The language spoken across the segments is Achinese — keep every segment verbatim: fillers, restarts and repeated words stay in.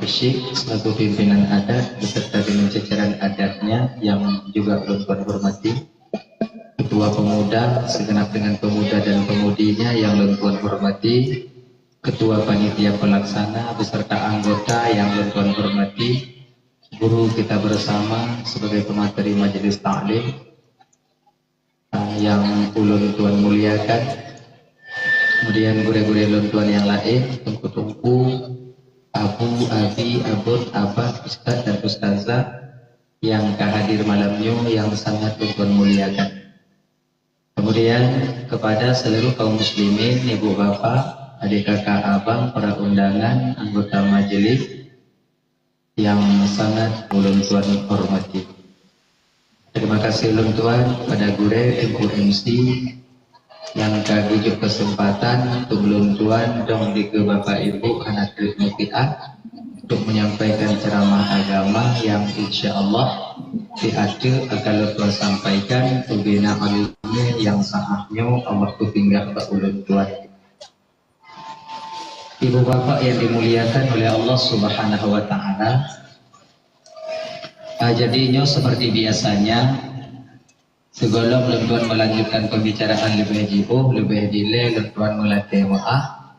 Syik selaku pimpinan adat beserta dengan jajaran adatnya yang juga ulôn tuan hormati, Ketua Pemuda segenap dengan pemuda dan pemudinya yang ulôn tuan hormati, Ketua Panitia Pelaksana beserta anggota yang ulôn tuan hormati, guru kita bersama sebagai pemateri Majelis Taklim, yang ulôn tuan muliakan. Kemudian gurée-gurée lôn tuan nyang laén, teungku-teungku, abu, abi, abon, abah, ustaz dan ustazah nyang ka hadir malam nyoe nyang sangat lôn tuan muliakan. Kemudian kepada seluruh kaum muslimin, ibu bapak, adik kakak abang, para undangan, anggota majelis, yang sangat ulôn tuan hormati. Terima kasih ulôn tuan kepada gurée Teungku M C nyang ka geujok kesempatan untuk ulôn tuan dong dikeue Bapak Ibu hana treuk meupiah untuk menyampaikan ceramah agama yang insya Allah di ateueh akan ulôn tuan sampaikan ubena alimé nyang sa'ah nyoe Allah geupeugah bak ulôn tuan. Ibu bapak yang dimuliakan oleh Allah Subhanahu wa Ta'ala, ah, jadi nyoe seperti biasanya, sigohlom lôn tuan melanjutkan pembicaraan leubeh jiôh, leubeh dilée lôn tuan meulakée meu'ah.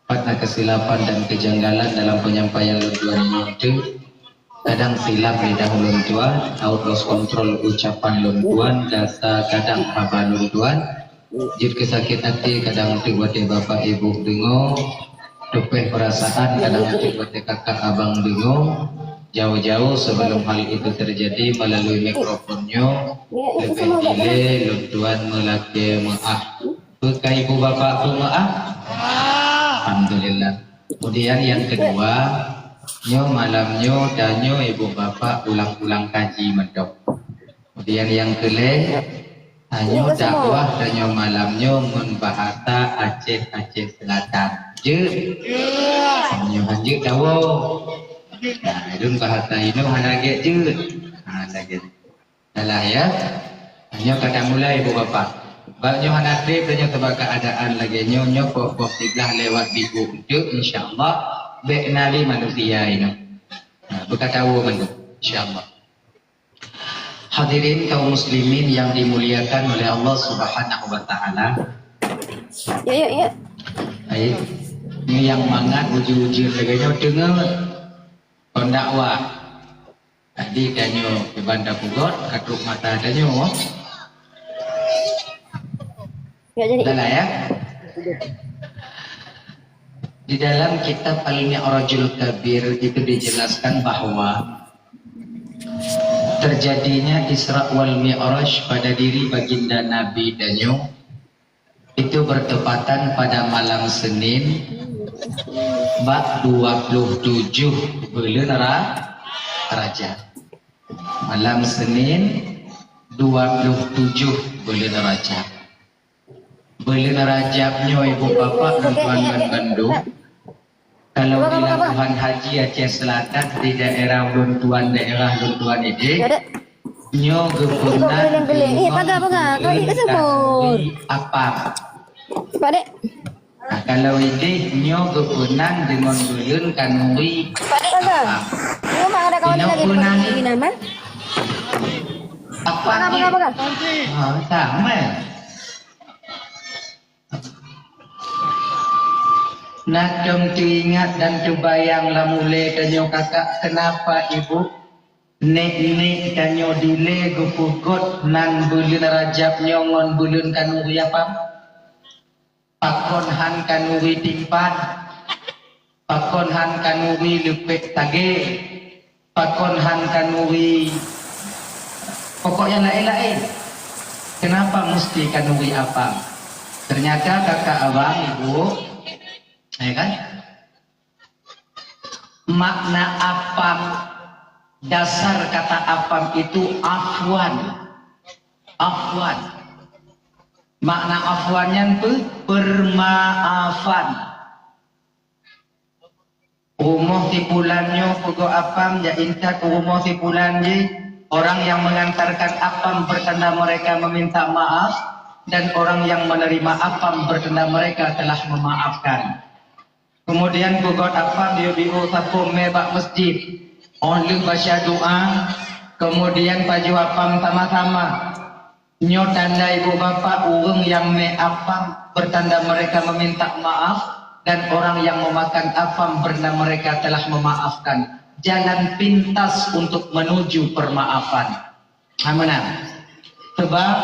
Pat na kesilapan dan kejanggalan dalam penyampaian lôn tuan nyoe teuk, kadang silap lidah lôn tuan, out lost control ucapan lôn tuan, gata kadang haba lôn tuan, jeuet keu sakét até kadang teuk watée bapak ibu deungoe, teupeh peurasaan kadang teuk watée kakak abang deungoe. Jauh-jauh sebelum hal itu terjadi, melalui mikrofon nyoe, leubeh dilée lôn tuan meulakée meu'ah. Beukai ibu bapak peumeu'ah? Alhamdulillah. Kemudian yang kedua, nyoe malam nyoe tanyoe ibu bapak ulang-ulang kaji mantong. Kemudian yang keulhée, tanyoe dakwah tanyoe malam nyoe ngon bahasa Aceh, Aceh Selatan. Jeuet? Tanyoe hanjeuet dawoe. Nah, lôn bahasa inoe hana gét jeuet. Ha, lagée Salah ya. Nyoe ka tamulai ibu bapak. Bak nyoe hana treb nyoe sabab keadaan lagée nyoe, nyoe poh-poh siblaih lewat minggu enteuk, insya Allah bék na lé manusia inoe. Nah, beukatawoe mandum, insya Allah. Hadirin kaum muslimin yang dimuliakan oleh Allah Subhanahu wa Ta'ala. Ya, ya, ya. Baik. Ini yang mangat uji-uji lagée nyoe deungoe kon dakwah. Tadi tanyoe kiban tapeugot, ka trok mata tanyoe. Ya, jadi. Salah ya? Di dalam kitab Al-Mi'rajul Kabir itu dijelaskan bahwa terjadinya Isra wal Mi'raj pada diri baginda Nabi tanyoe itu bertepatan pada malam Senin, bak dua puluh tujuh buleuen Ra-, Rajab. Malam Senin, dua puluh tujuh buleuen Rajab. Buleuen Rajab nyoe ibu bapak lôn tuan ngon bandum, kalau di Labuhan Haji Aceh Selatan, di daerah lôn tuan, daerah lôn tuan idéh, nyoe geupeunan deungon buleuen khanuri apam. Nah, kalau idéh nyoe geupeunan deungon buleuen khanuri apam. Inoe peunan apam ni. Ha, sama. Nah, dong teuingat dan teubayang lam ulée tanyoe kakak, kenapa ibu, nek-nek tanyoe dilée geupeugot nan buleuen Rajab nyoe ngon buleuen khanuri apam? Pakon han khanuri timphan? Pakon han khanuri leupek tagée? Pakon han khanuri pokok nyang laén-laén? Kenapa mesti khanuri apam? Ternyata kakak abang, ibu, ya kan? Makna apam, dasar kata apam itu afwan. Afwan. Makna afwan nyan pe-, permaafan. Rumoh si pulan nyoe peugot apam, jak intat u rumoh si pulan jih, orang yang mengantarkan apam bertanda mereka meminta maaf, dan orang yang menerima apam bertanda mereka telah memaafkan. Kemudian peugot apam biôh-biôh sapeue mé bak masjid. Óh lheueh baca doa, kemudian pajoh apam sama-sama. Nyoe tanda ibu bapak, ureuëng nyang mé apam bertanda mereka meminta maaf, dan orang yang memakan apam bertanda mereka telah memaafkan. Jalan pintas untuk menuju permaafan. Amanah. Sebab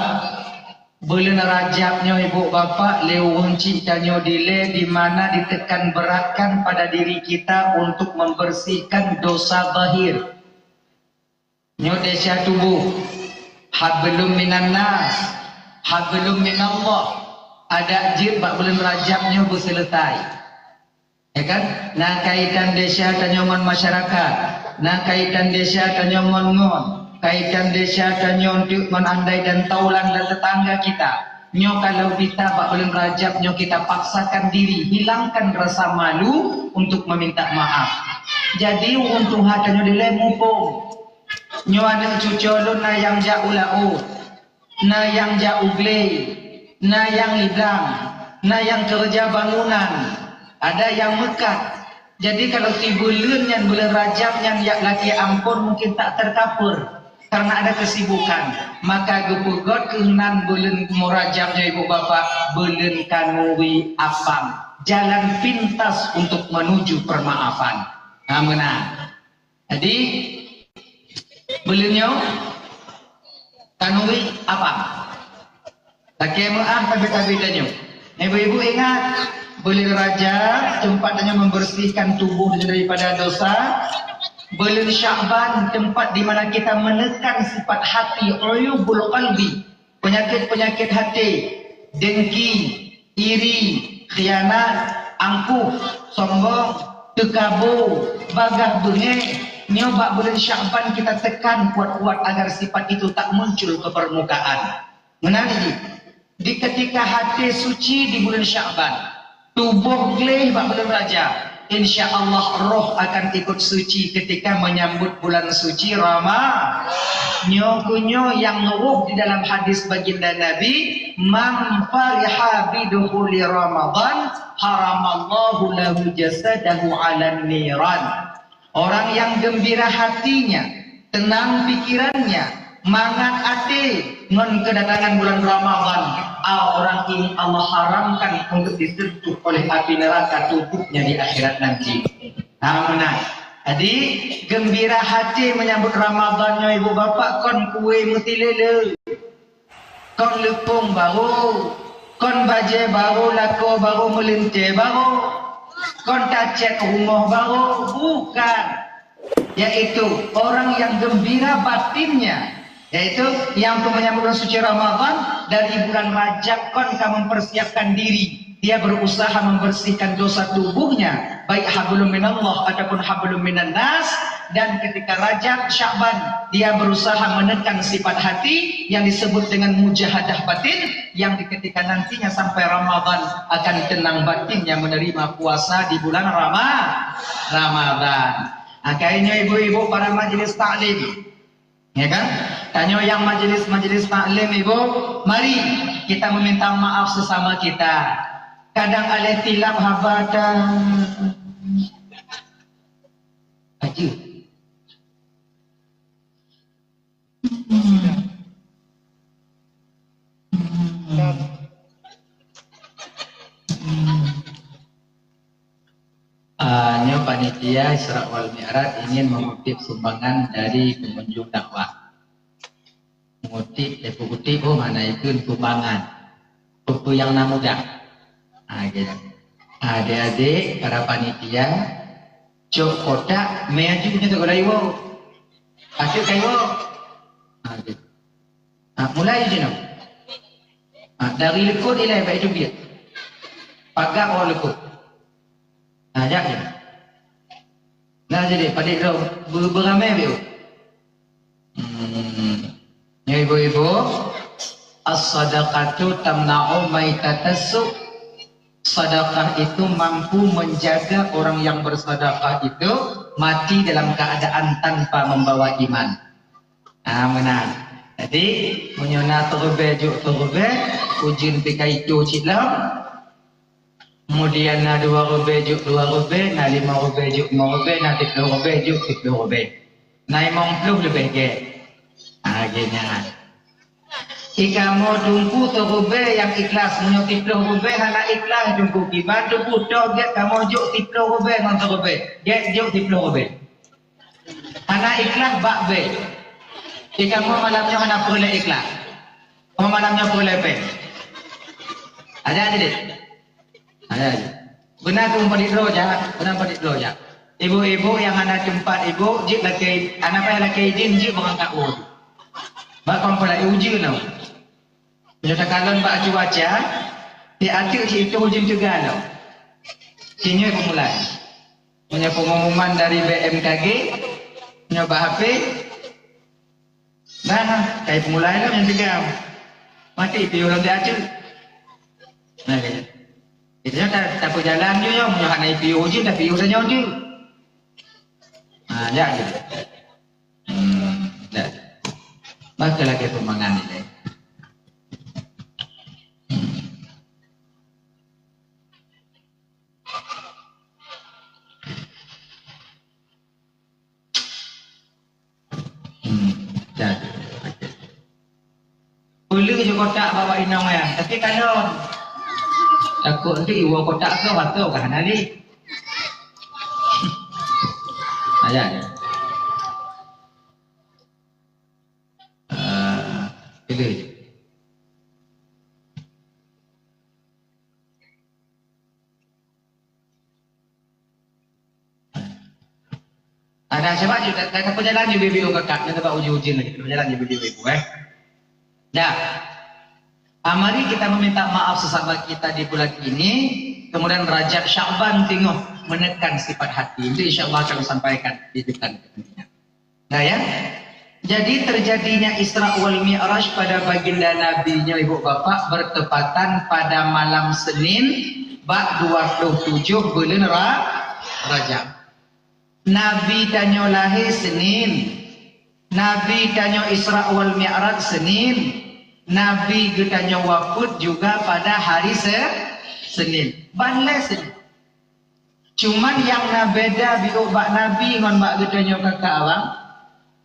buleuen Rajab nyoe ibu bapak, lé ureuëng chik tanyoe dilée di mana ditekan beratkan pada diri kita untuk membersihkan dosa zahir. Nyoe desya tuboh, hablum minan nas, hablum minallah. Adak jeuet bak buleuen Rajab nyoe beuseuleusai. Ya kan? Na kaitan desya tanyoe ngon masyarakat, na kaitan desya tanyoe ngon-ngon, kaitan desya tanyoe teuk ngon andai dan taulan dan tetangga kita. Nyoe kalau kita bak buleuen Rajab nyoe kita paksakan diri, hilangkan rasa malu untuk meminta maaf. Jadi ureuëng tuha tanyoe dilée muphom. Nyoe aneuëk cucoe lôn na nyang jak u laôt, na nyang jak u glé, na nyang liblang, na nyang keureuja bangunan, ada nyang meukat. Jadi kalau sibuleuen nyan buleuen Rajab nyan jak lakée ampôn mungkin tak tercover karena ada kesibukan. Maka geupeugot keunan buleuen Rajab nyoe ibu bapak, buleuen khanuri apam. Jalan pintas untuk menuju permaafan. Nah, meunan. Jadi buleuen nyoe khanuri apam. Lakée meuáh tabi-tabi tanyoe. Ibu-ibu ingat, buleuen Rajab teumpat tanyoe membersihkan tubuh daripada dosa. Buleuen Syakban teumpat di mana kita menekan sifat hati, uyubul qalbi. Penyakit-penyakit hati, dengki, iri, khianat, angkuh, sombong, teukabo, bagah beungéh, nyoe bak buleuen Syakban kita tekan kuat-kuat agar sifat itu tak muncul ke permukaan. Meunan jih, di ketika hati suci di buleuen Syakban, tuboh gleh bak buleuen Rajab, insya Allah roh akan ikut suci ketika menyambut bulan suci Rama-. Nyoe keuh nyoe nyang neuwoe di dalam hadis baginda Nabi, "Man fariha bidukhuli Ramadan, haramallahu lahu jasadahu 'alan niran." Orang yang gembira hatinya, tenang pikirannya, mangat até ngon kedatangan bulan Ramadan, a, orang ini Allah haramkan untuk disentuh oleh api neraka tubuhnya di akhirat nanti. Nah, meunan. Jadi, gembira hati menyambut Ramadan nyoe ibu bapak, kon kue meutilele. Kon leupông barô, kon bajée barô, lakoe barô, meulintée barô, kon tacét rumoh barô, bukan. Yaitu orang yang gembira batinnya, yaitu yang menyambut bulan suci Ramadan dari bulan Rajab kon ka mempersiapkan diri. Dia berusaha membersihkan dosa tubuhnya, baik hablum minallah ataupun hablum minan nas, dan ketika Rajab, Syakban, dia berusaha menekan sifat hati yang disebut dengan mujahadah batin, yang di ketika nantinya sampai Ramadan akan tenang batinnya menerima puasa di bulan Rama-, Ramadan. Nah, kayaknya ibu-ibu para majelis taklim, ya kan? Tanyoe nyang majelis-majelis taklim, ibu, mari kita meminta maaf sesama kita. Kadang aleh tilap haba ta-, aja. Ah, nyoe panitia Isra wal Mi'raj ingin mengutip sumbangan dari pengunjung dakwah. Mengutip, eh, mengutip, oh, mana itu sumbangan. Peue-peue nyang na mudah. Ah, gitu. Ah, adik-adik, para panitia, cok kotak, maju nyoe teuka laju. Asyik kayu. Ah, gitu. Ah, mulai je nyoe. Ah, dari likot ilai baik itu dia. Pagar orang likot. Nah, jak je. Nah, jadi, padit droe be-, beramai biôh. Hmm. Ya, ibu-ibu, as-sadaqatu tamna'u maitatas su'. Sedekah itu mampu menjaga orang yang bersedekah itu mati dalam keadaan tanpa membawa iman. Ah, meunan. Jadi, meunyoe na teureubai, jok teureubai, ujeuen pih ka itu cit lom. Kemudian na dua rubée jok dua rubée, na lima rubée jok lima rubée, na siplôh rubée jok siplôh rubée. Na limong ploh leubeh gét. Ah, lagée nyan. Di kamoe Teungku sirubée nyang ikhlas, meunyoe siplôh rubée hana ikhlas Teungku, kiban Teungku toh gét kamoe jok siplôh rubée ngon sirubée, gét jok siplôh rubée. Hana ikhlas bak bée. Di kamoe malam nyoe hana peureulée ikhlas. Kamoe malam nyoe peureulée bée. Ada jadi. Ada jadi. Beuna tu padit droe jak, beuna padit droe jak. Ibu-ibu nyang hana teumpat ibu, jeuet lakée, hana payah lakée idin, jeuet beurangkat woe. Bak kon pula ujeuen nyoe. Meunyoe takalon bak cuaca, di ateueh cit itu ujeuen teuga lom. Sinyoe peumulai. Meunyoe pengumuman dari B M K G, meunyoe bak H P, nah, kai peumulai lom nyang teuga. Maté piôh lom di ateueh. Nah, gitu. Itu nyoe ta-, tapeujalan ju nyoe, meunyoe hana piôh ujeuen, tapiôh tanyoe ju. Nah, jak ju. Hmm, dah. Bak lagée peumangan ilée. Hmm, dah. Peuleueh ju kotak bak inong nyan, tapi kalon. Takot nanti iwoe kotak keu, atau kah hana lé. Ayah. Ah, peuleueh. Ada sebab juga, dan apa jalan juga video kakak, dan sebab uji-ujian lagi, apa jalan juga video ibu, eh. Dah. Ah, mari kita meminta maaf sesama kita di bulan ini, kemudian Rajab Sya'ban tengok menekan sifat hati. Itu insya Allah akan sampaikan di depan. Nah, ya. Jadi terjadinya Isra wal Mi'raj pada baginda Nabi nyoe ibu bapak bertepatan pada malam Senin bak dua puluh tujuh bulan Ra-, Rajab. Nabi tanyoe lahé Senin. Nabi tanyoe Isra wal Mi'raj Senin. Nabi geutanyoe wafeuet juga pada hari Se-, Senin. Ban lé Senin. Cuman nyang na beda biôh bak Nabi ngon bak geutanyoe kakak abang,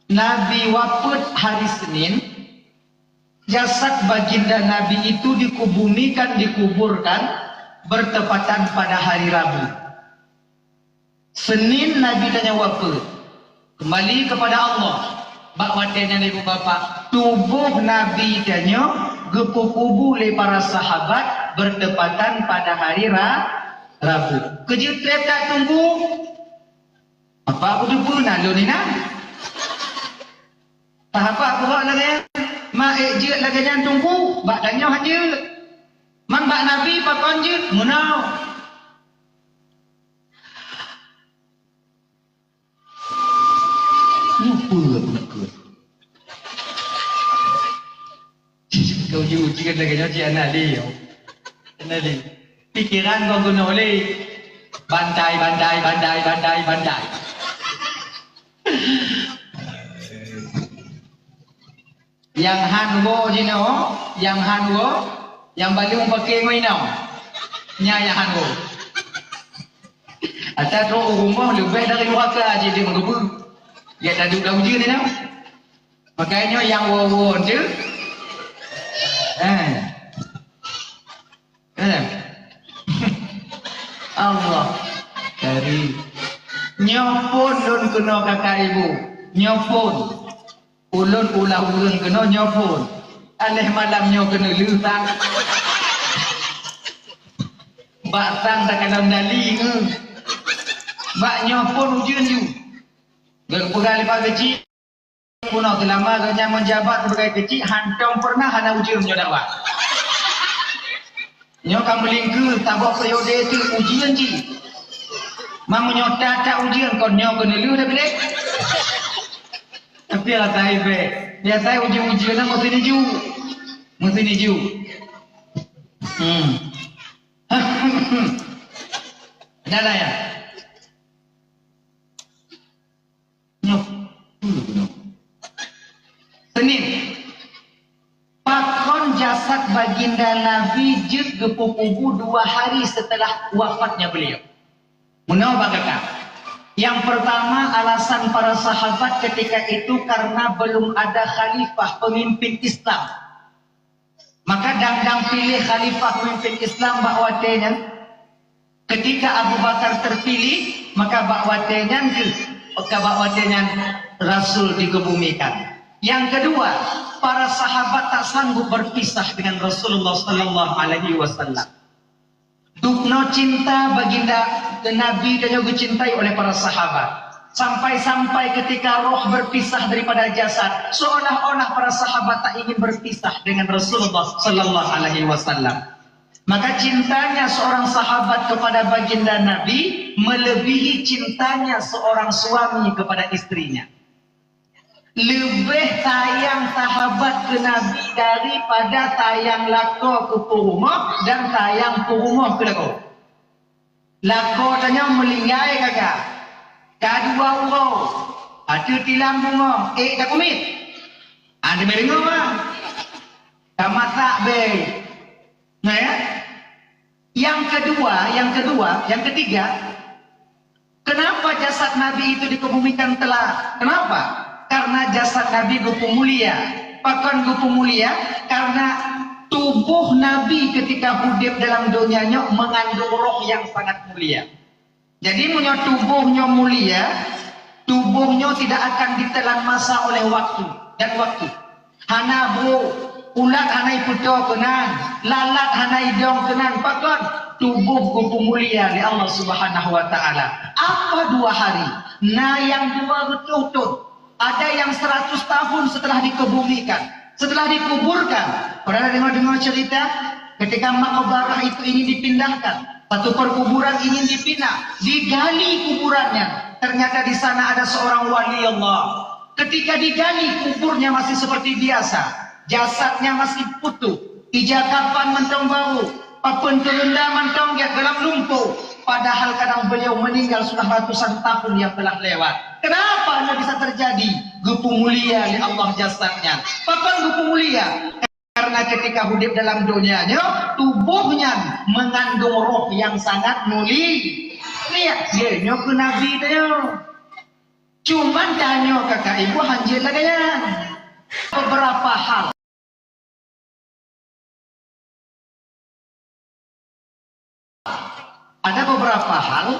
Nabi wafeuet hari Senin, jasad baginda Nabi itu dikubumikan, dikuburkan bertepatan pada hari Rabu. Senin Nabi tanyoe wafeuet. Kembali kepada Allah. Bak watée nyan ibu bapak, tuboh Nabi tanyoe geupeukubu lé para sahabat bertepatan pada hari Ra-, Rabu. Keujeuet treb that Teungku. Apa beuteupeue na lôn inan? Sahabat buhok lagée nyan, ma ék jeuet lagée nyan Teungku, bak tanyoe han jeuet. Man bak Nabi pakon jeuet, meunoe. Nyoe peue keuneuk kheun? Keu uji-uji kan lagée nyoe cit hana lé. Hana lé. Pikiran kon keunoe lé. Bantai, bantai, bantai, bantai, bantai. Nyang han woe jinoe, nyang han woe, nyang baleueng paké ngon inong. Nyan nyang han woe. Ata trok u rumoh leubeh dari nuraka jih di meugeubeu. Gét taduek lam ujeuen inong. Makajih nyoe nyang woe-woe tu. Eh. Eh. Allah Karim. Nyoe phon lôn keunoe kakak ibu. Nyoe phon. Ulôn ulah ureueng keunoe nyoe phon. Aléh malam nyoe keuneulheueh sang. Bak sang takalon dali ngeuh. Bak nyoe phon ujeuen ju. Geupeugah lé Pak Keuchik. Peunoh seulama gobnyan menjabat sebagai keuchik, hantom pernah hana ujeuen meunyoe dakwah. Nyoe ka meulingkeue, saboh periode teuk ujeuen jih. Ma meunyoe that-that ujeuen, kon nyoe keuneulheueh dah bilek. Tapi asai bèk. Biasa ujeuen-ujeuen na meusineuk ju. Meusineuk ju. Hmm. Dah lah ya. Nyoe. Senin. Pakon jasad Baginda Nabi jeuet geupeukubu dua hari setelah wafatnya beliau. Meunoe bak gata. Yang pertama, alasan para sahabat ketika itu karena belum ada khalifah pemimpin Islam. Maka dang-dang piléh khalifah pemimpin Islam bak watée nyan. Ketika Abu Bakar terpilih, maka bak watée nyan keuh, maka bak watée nyan Rasul dikebumikan. Yang kedua, para sahabat tak sanggup berpisah dengan Rasulullah sallallahu alaihi wasallam. Dubnoe cinta baginda Nabi tanyoe geucintai oleh para sahabat. Sampai-sampai ketika roh berpisah daripada jasad, seolah-olah para sahabat tak ingin berpisah dengan Rasulullah sallallahu alaihi wasallam. Maka cintanya seorang sahabat kepada baginda Nabi melebihi cintanya seorang suami kepada istrinya. Leubeh sayang sahabat keu Nabi daripada sayang lakoe keu peurumoh dan sayang peurumoh keu lakoe. Lakoe tanyoe meulinggai gagah, ka dua uroe, ateueh tilam bungoh, ék takumiet. Hana meudeungoe, bah. Ka masak, beh. Nah, ya. Yang kedua, yang kedua, yang ketiga, kenapa jasad Nabi itu dikebumikan telat? Kenapa? Karena jasad Nabi geupeumulia. Pakon geupeumulia? Karena tuboh Nabi ketika udeb dalam donya nyoe mengandung roh yang sangat mulia. Jadi, meunyoe tuboh nyoe mulia, tuboh nyoe tidak akan ditelan masa oleh waktu dan waktu. Hana brok, ulat hana ipeutoe keunan, lalat hana idong keunan. Pakon? Tuboh geupeumulia lé Allah Subhanahu wa Taala. Apa dua hari? Na nyang dua reutôh thon. Ada yang seratus tahun setelah dikebumikan, setelah dikuburkan. Pernah dengar-dengar cerita? Ketika makbarah itu ingin dipindahkan, satu perkuburan ingin dipindah, digali kuburannya. Ternyata di sana ada seorang wali Allah. Ketika digali, kuburnya masih seperti biasa, jasadnya masih utuh, ija kapan mantong baru, papeuen keureunda mantong gét dalam lumpur. Padahal kadang beliau meninggal sudah ratusan tahun yang telah lewat. Kenapa hanya bisa terjadi? Geupeumulia lé Allah jasadnya. Pakon geupeumulia? Karena ketika udeb dalam donya nyoe, tuboh nyan mengandung roh yang sangat muli-, mulia. Ye, nyoe keu Nabi tanyoe. Cuman tanyoe kakak ibu hanjeuet lagée nyan. Beberapa hal. Ada beberapa hal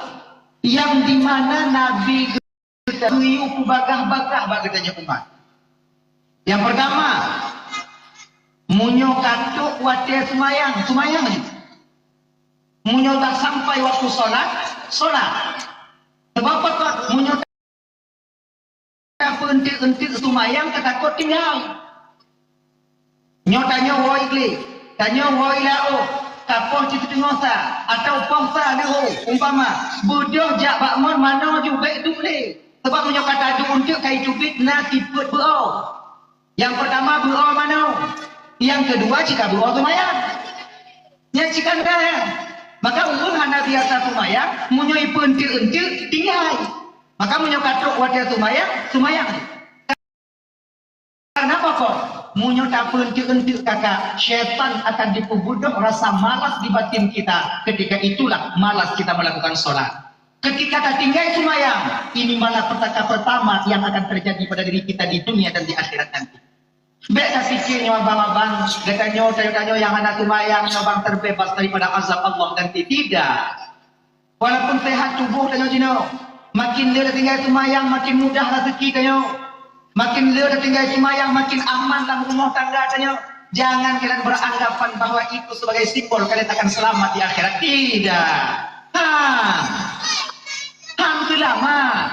yang di mana Nabi geuyue peubagah-bagah bak geutanyoe umat. Yang pertama, meunyoe ka trok watée seumayang, seumayang. Meunyoe ka sampai waktu solat, solat. Sebab apa? Meunyoe tapeueunteuk-eunteuk seumayang ka takot tinggai. Nyoe tanyoe woe glé, tanyoe woe laôt, ka poh siseutengah sa, atawa poh sa leuho, umpama, beudôh jak bak mon manoe ju bék duek lé. Sabab meunyoe ka taduek eunteuk ka iteubiet na sifeuet beuo. Nyang peurtama beuo manoe, nyang keudua cit ka beuo seumayang. Nyan cit ka na, maka ureuëng hana biasa seumayang, meunyoe ipeueunteuk-eunteuk tinggai. Maka meunyoe ka trok watée seumayang, seumayang. Karena apa kok? Meunyoe tapeueunteuk-eunteuk kakak, syaitan akan dipeubudôh rasa malas di batin kita. Ketika itulah malas kita melakukan sholat. Ketika tatinggai seumayang, ini malapetaka pertama yang akan terjadi pada diri kita di dunia dan di akhirat nanti. Bék tapike nyoe abang-abang, geutanyoe, tanyoe-tanyoe nyang hana seumayang, nyoe abang terbebas daripada azab Allah nanti. Tidak. Walaupun sehat tuboh tanyoe jinoe, makin le tatinggai seumayang, makin mudah raseuki tanyoe. Makin le tatinggai seumayang, makin aman lam rumoh tangga tanyoe. Jangan kalian beranggapan bahwa itu sebagai simbol kalian akan selamat di akhirat. Tidak. Ha. Han seulamat.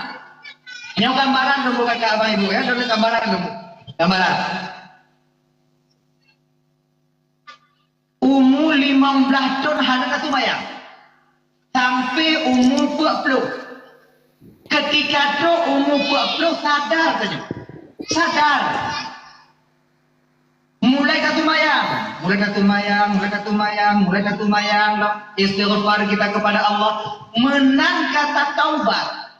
Nyoe gambaran dulu kakak abang ibu ya, dulu gambaran dulu. Gambaran. Umu limong blaih thon hana taseumayang. Sampai umu peuet ploh. Ketika trok umu peuet ploh sadar saja. Sadar. Mulai taseumayang, mulai taseumayang, mulai taseumayang, mulai taseumayang. Istighfar kita kepada Allah. Meunan ka tataubat.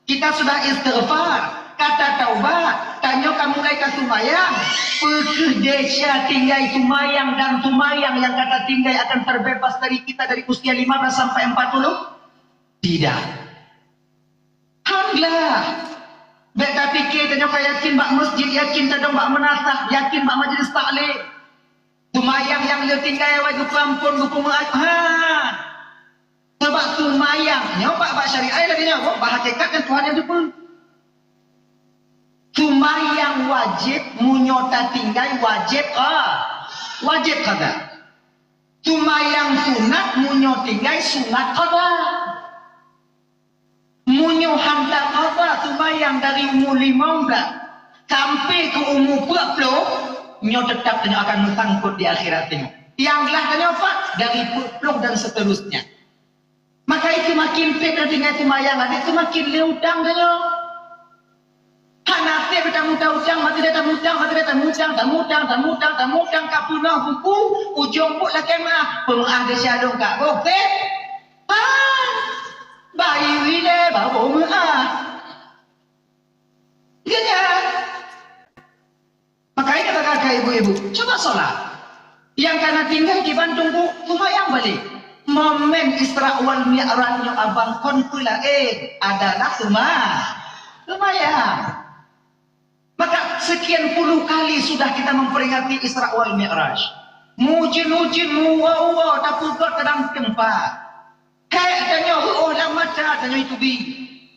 Kita sudah istighfar. Ka tataubat, tanyoe ka mulai ka seumayang. Peu kheueh desya tinggai seumayang dan seumayang nyang ka tatinggai akan terbebas dari kita dari usia lima belas sampai empat puluh? Tidak. Hán gleh. Bèk tapike tanyoe ka yakin bak masjid, yakin tadong bak meunasah, yakin bak majlis taklim. Seumayang nyang le tinggai awai geupeuamphon, geupeumeu'ah. Hán. Sabab seumayang nyoe bak, bak syariat lagèe nyoe, bak hakikat nyan Tuhan nyang teupeue. Seumayang wajéb meunyoe tatinggai wajéb, ah, wajéb qadha. Seumayang sunat meunyoe tinggai sunat qadha. Meunyoe hán taqadha seumayang dari umu limong blah sampai keu umu peuet ploh, nyoe teutab tanyoe akan meusangkot di akhirat tanyoe. Nyang glah tanyoe pat dari peuet ploh dan seterusnya. Maka itu seumaken trép tanyoe tinggai seumayang, adak seumaken le utang tanyoe. Hana sép tamutang utang, mati dah tamutang, mati dah tamutang, tamutang, tamutang, tamutang, ka peunoh buku, ujong buet lakèe meu'ah, peumeu'ah desya lôn ka boh sép. Ah, bayeue ilèe baru meu'ah. Geuh nyan. Makanya kata kakak ibu-ibu, coba sholat. Nyang kana tinggai di Bandung bu, seumayang balik. Momen Isra wal Mi'raj nyoe abang kon peue laén adalah seuma-, seumayang. Maka sekian puluh kali sudah kita memperingati Isra wal Mi'raj. Mujén-mujén, muwa-uwa, tapeugöt dalam teumpat. Hék tanyoe heuôh lam mata tanyoe teubi.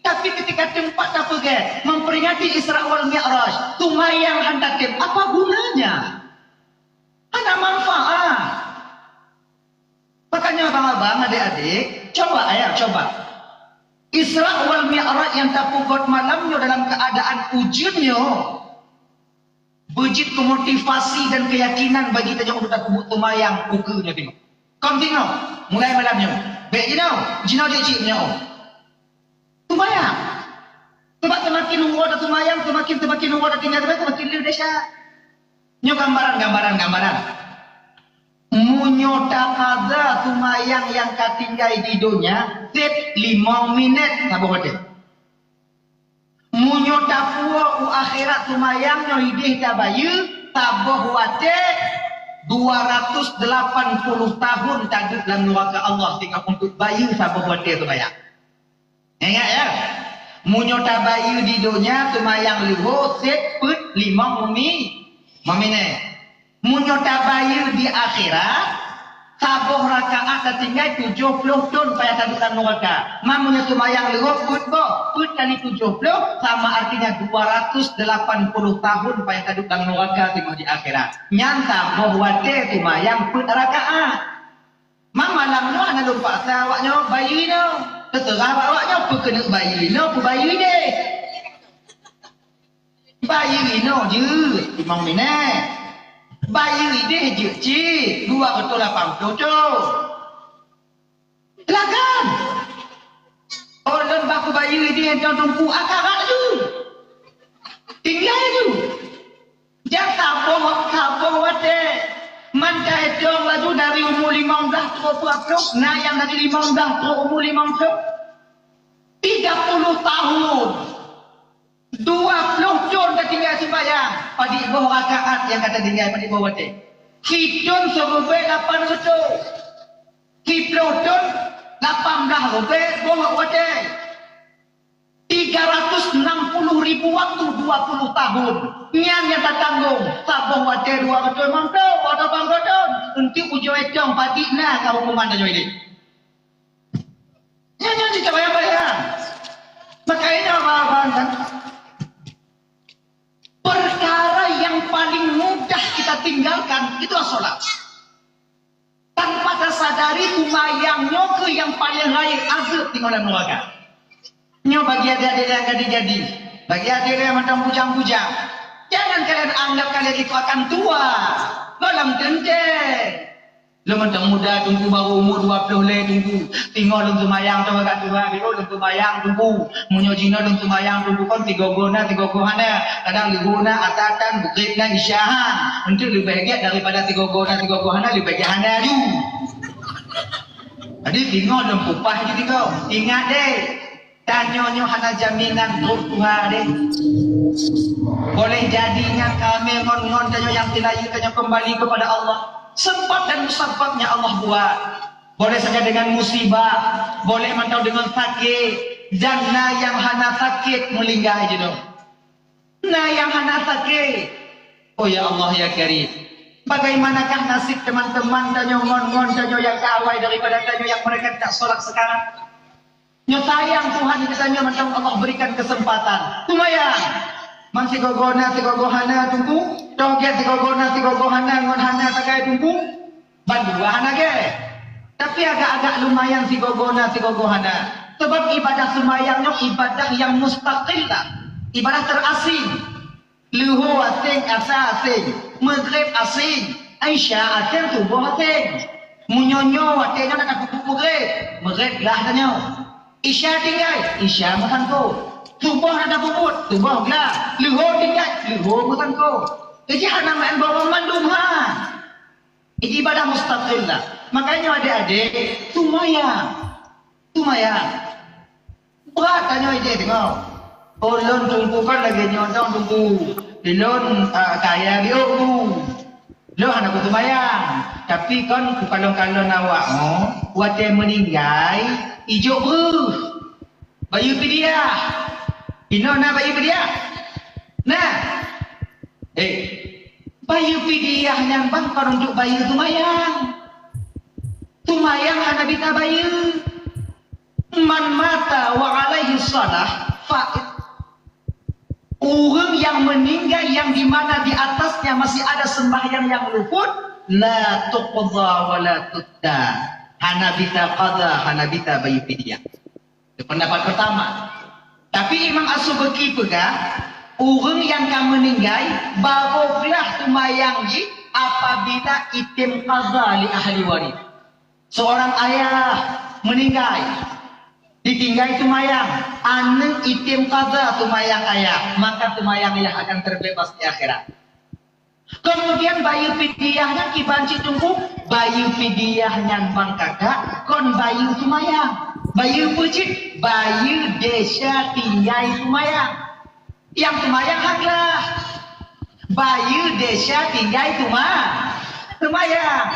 Tapi ketika teumpat tapeugöt memperingati Isra wal Mi'raj, seumayang hán tatém, apa gunanya? Hana manfaat. Makanya abang-abang, adik-adik, coba ya, coba. Isra wal Mi'raj nyang tapeugöt malam nyoe dalam keuadaan ujeuen nyoe. Beujeuet keu motivasi dan keuyakinan bagi tanyoe untuk takubuet seumayang ukeue nyoe teuh. Kon teuh nyoe, mulai malam nyoe. Bèk jinoe, jinoe jeuet cit nyoe. Seumayang. Sabab seumaken uroe taseumayang, seumaken, seumaken uroe tatinggai, seumaken, seumaken le desya. Nyoe gambaran, gambaran, gambaran. Meunyoe taqadha seumayang nyang ka tinggai di donya, sép limong minét saboh watèe. Meunyoe tapuwoe u akhirat seumayang nyoe idéh tabayeue, saboh watèe dua ratus delapan puluh tahun taduek lam nuraka Allah tinggai untuk bayeue saboh watèe seumayang. Ingat ya, meunyoe tabayeue di donya seumayang leuhô sép peuet limong umi-, limong minét. Meunyoe tabayeue di akhirat, saboh rakaat tatinggai tujoh ploh thon payah taduek lam nuraka. Man meunyoe seumayang leuhô peuet boh, peuet kali tujoh ploh sama artinya dua ratus delapan puluh tahun payah taduek lam nuraka teungoh di akhirat. Nyan saboh watèe seumayang peuet rakaat. Man malam nyoe hana lôn paksa awak nyoe bayeue inoe. Teuseurah bak awak nyoe peu keuneuk bayeue inoe, peu bayeue idéh. Bayeue inoe jeuet limong minét. Bayeue idéh jeuet cit dua reutôh lapan ploh thon. Silakan. Oh, lôn bah kubayeue idéh nyan teungku, akarat laju. Tinggai laju. Jak saboh, saboh watèe. Man taetong laju dari umu limong blah trok peuet ploh, na nyang dari limong blah trok umu limong ploh. Tiga puluh tahun. Dua ploh thon tatinggai seumayang. Padit boh rakaat nyang ka tatinggai, padit boh watèe. Sithon siribèe lapan reutôh. Siploh thon lapan blah ribèe boh watèe. Tiga ratus enam puluh ribu waktu, dua puluh tahun. Nyan nyang tatanggong. Saboh watèe dua reutôh limong ploh, watèe lapan reutôh thon. Eunteuk ujong etong padit na ka huköman tanyoe ilèe. Nyan, nyan cit bayang-bayang. Makanya abang-abang kan, perkara yang paling mudah kita tinggalkan itu sholat. Tanpa tasadari seumayang nyoe kheueh nyang paleng rayeuk azeub teungoh lam nuraka. Nyoe bagi adik-adik nyang gadih-gadih, bagi adik nyang mantong bujang-bujang, jangan kalian anggap kalian itu akan tua. Gohlom teuntèe. Lôn mantong muda teungku, baru umur dua ploh lhèe teungku. Teungoh lôn seumayang teungoh agak tua, lôn seumayang teungku. Meunyoe jinoe lôn seumayang teungku kon sigoe-goe na, sigoe-goe hana. Kadang leuhô na, atra tan, bukreb na, isya han. Eunteuk leubeh gèt daripada sigoe-goe na, sigoe-goe hana, leubeh gèt hana laju. Jadi teungoh lôn peupah jih teungoh. Ingat deh, Tanyoe nyoe hana jaminan trok tuha deh. Boleh jadi nyan kamoe ngon-ngon tanyoe nyang tilayu tanyoe kembali kepada Allah. Sebab dan musababnya Allah buat. Boleh saja dengan musibah, boleh mantong dengan sakit, dan na nyang hana sakit meulinggai jinoe. Na nyang hana sakét. Oh ya Allah ya Karim, bagaimanakah nasib teman-teman tanyoe ngon-ngon tanyoe nyang ka awai daripada tanyoe nyang mereka tidak sholat sekarang? Nyoe sayang Tuhan kita nyoe mantong Allah berikan kesempatan. Seumayang. Man sigoe-goe na sigoe-goe hana Teungku, toh gét sigoe-goe na sigoe-goe hana ngon hana sagai Teungku. Bandua hana gét. Tapi agak-agak lumayan sigoe-goe na sigoe-goe hana. Sebab ibadah seumayang nyoe ibadah nyang mustaqillah. Ibadah terasing. Leuhô asing, asa asing, Maghrib asing, Isya asing, Suboh asing. Meunyoe nyoe watée nyoe na tapeubuet Maghrib, Maghrib glah tanyoe. Isya tinggai, Isya meusangko. Suboh na tapeubuet, Suboh glah. Leuhô tinggai, Leuhô meusangko. Jadi hana maén boh mandum ha. Ibadah mustaqillah. Makanya adik-adik, seumayang. Seumayang. Brat tanyoe idéh teungoh. Oh, lôn Teungku kan lagée nyoe dong Teungku. Lôn, ah, kaya riôh Teungku. Lôn hana kuseumayang. Tapi kon kukalon-kalon awak nyoe, watée meuninggai, ijok breuh. Bayeue pidiah. Inoe na bayeue pidiah? Na. Eh, bayeue pidiah nyan bang kon untuk bayeue seumayang. Seumayang hana bisa bayeue. Man mata wa alaihi shalah fa ureuëng nyang meuninggai nyang di mana di atasnya masih ada sembahyang nyang luput, la tuqda wa la tudda. Hana bisa qada, hana bisa bayeue pidiah. Itu pendapat pertama. Tapi Imam As-Subki peugah, ureuëng nyang ka meuninggai, barô glah seumayang jih apabila item qada lé ahli waris. Seorang ayah meninggai, ditinggai seumayang, aneuëk item qada seumayang ayah, maka seumayang ayah akan terbebas di akhirat. Kemudian bayeue pidiah nyan kiban cit Teungku, bayeue pidiah nyan bang kakak kon bayeue seumayang. Bayeue peue cit? Bayeue desya tinggai seumayang. Nyang seumayang hak lah. Bayeue desya tinggai seuma-, seumayang.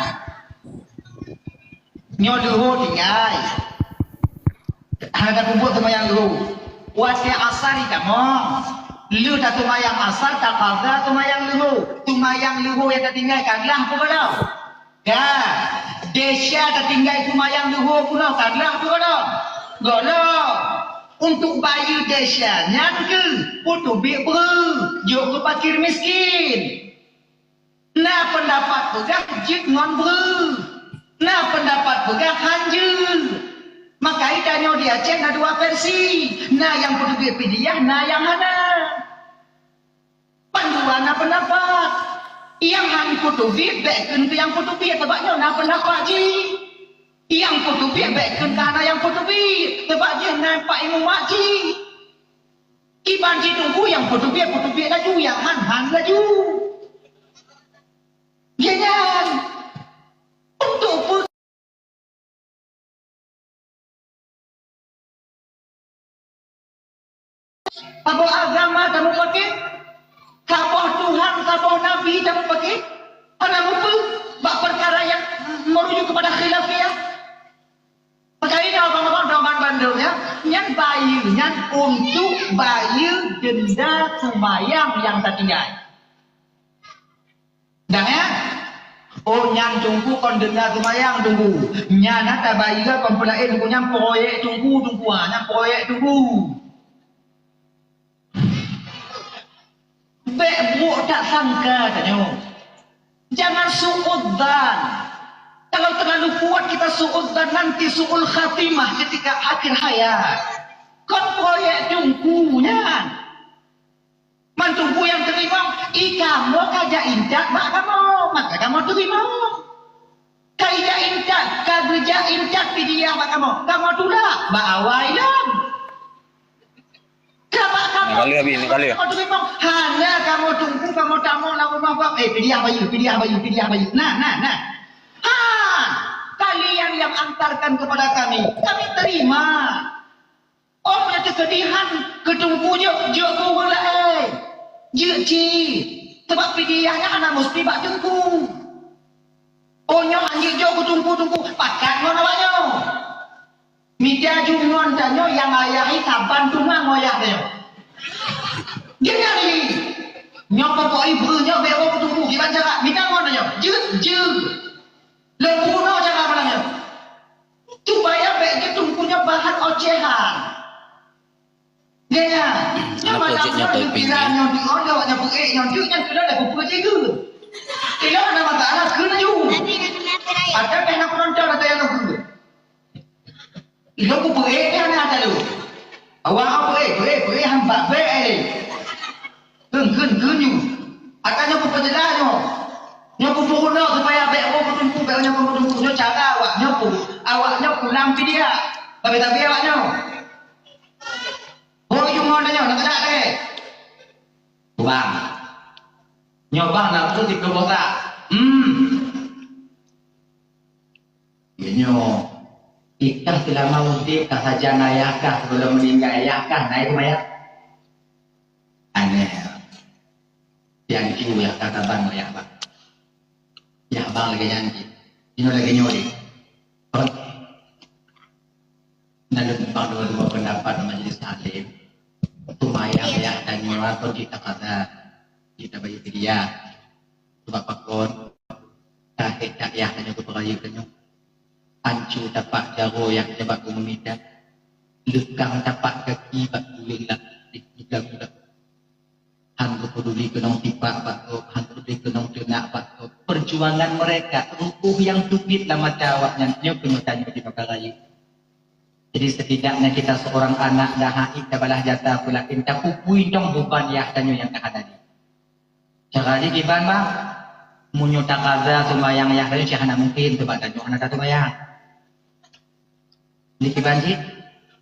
Nyoe leuhô tinggai. Hana tapeubuet seumayang leuhô. Watée asar itamong. Lheueh taseumayang asar, taqada seumayang leuhô. Seumayang leuhô nyang tatinggai ka glah peue gohlom? Ka. Desya tatinggai seumayang leuhô keunoe ka glah peue gohlom? Gohlom. Untuk bayeue desya nyan keuh peuteubiet breuh, jok keu fakir miskin. Na peundapat peugah jeuet ngon breuh. Na peundapat peugah han jeuet. Maka tanyoe di Aceh na dua versi. Na nyang peuteubiet pidiah, na nyang hana. Bandua na peundapat. Nyang han peuteubiet bék kheun keu nyang peuteubiet, sabab nyoe na peundapat jih. Nyang peuteubiet bék kheun keu hana nyang peuteubiet, sabab jih na empat imeum mak jih. Kiban jih Teungku nyang peuteubiet, peuteubiet laju, nyang han, han laju. Jih nyan. Untuk peu-, saboh agama kamoe paké, saboh Tuhan, saboh Nabi kamoe paké, hana mupeue bak peukara nyang merujuk kepada khilafiyah. Maka ini abang-abang doman bandum ya, nyan bayeue nyan untuk bayeue denda seumayang nyang tatinggai. Dang ya? Oh nyan Teungku kon denda seumayang Teungku. Nyan na tabayeue kon peulaén Teungku, nyan proyek Teungku, Teungku ha, nyan proyek Teungku. Bék buruk tak sangka tanyoe. Jangan suudzan. Kalau terlalu kuat kita suudzan, nanti suul khatimah ketika akhir hayat. Kon proyek Teungku nyan. Man Teungku nyang teurimong, i kamoe ka jak intat bak kamoe, maka kamoe teurimong. Ka ijak intat, ka geujak intat pidiah bak kamoe, kamoe tulak bak awai lom. Ka bak kamoe, Ni kali habis, ni kali. Kamoe teurimong, hana kamoe Teungku, kamoe tamong lam rumoh bak, eh, pidiah bayeue, pidiah bayeue, pidiah bayeue. Nah, nah, nah. Ha, kalian yang antarkan kepada kami, kami terima. Oh, meunyoe Keudihan keu teungku jeuet, jeuet keu ureueng laén. Jeuet cit. Sabab pidiah nyan hana musti bak teungku. Oh, nyoe han jeuet jok keu teungku-teungku, pakat ngon awak nyoe. Mita jumnon tanyoe nyang ayah i saban teuma ngon ayah tanyoe. Dia nyari. Nyoe pokok ibu nyoe bek keu teungku, kiban cara mita ngon tanyoe. Jeuet, jeuet. Leubu no cara malam nyoe. Supaya bek keu teungku nyoe bahan ocehan. Ya, ya. Nyoe malam nyoe, nyoe pira nyoe di on, awak nyoe peuék nyoe, nyoe nyan keunoe dah peupeue jih keu. Keunoe ada masalah keu laju. Ada peh na penonton ada yang nunggu. Ilo ku peuék nyan ada lu. Awak peuék, peuék, peuék hamba peuék ai. Keun, keun, keun nyu. Ada nyoe ku peujeulaih nyoe. Nyoe ku peurunoe supaya bek oh kutungku, bek nyoe kutungku. Nyoe cara awak nyoe ku, awak nyoe ku lam pidiah. Tapi-tapi awak nyoe. Boh ujong ngon tanyoe, nak keudak deh. Bang. Nyoe bang nak beutôi dikeue boh tak? Hmm. Nyoe, ikah seulama udeb kah sajan ayah kah, sebelum meninggai ayah kah, na i keu mayat? Aneh. Pian kiu yah ka saban ngon yah bang. Yah bang lagèe nyan cit. Inoe lagèe nyoe deh. Kon. Na lôn tumpang dua-dua pendapat lam majelis taklim. Seumayang yah tanyoe kon cit takada, cit tabayeue fidyah. Sebab pakon? Ka hét that yah tanyoe keu peurayeuk tanyoe. Ancu tapak jaroe yah tanyoe bak geumeumita. Leukang tapak gaki bak guleng lam guda-guda. Han geupeduli keunong tipak bak gob, han geupeduli keunong teunak bak gob. Perjuangan mereka, rukoh nyang teubiet lam mata awaknyan, nyoe keuh tanyoe di mata rayeuk. Jadi, setidaknya kita seorang anak dah hait tabalah jasa peulaén, tapupui tong beban yah tanyoe nyang ka hana jih. Cara jih kiban, bah, meunyoe takaza seumayang yah tanyoe, cit hana mungken, sabab tanyoe hana taseumayang. Nyoe kiban cit,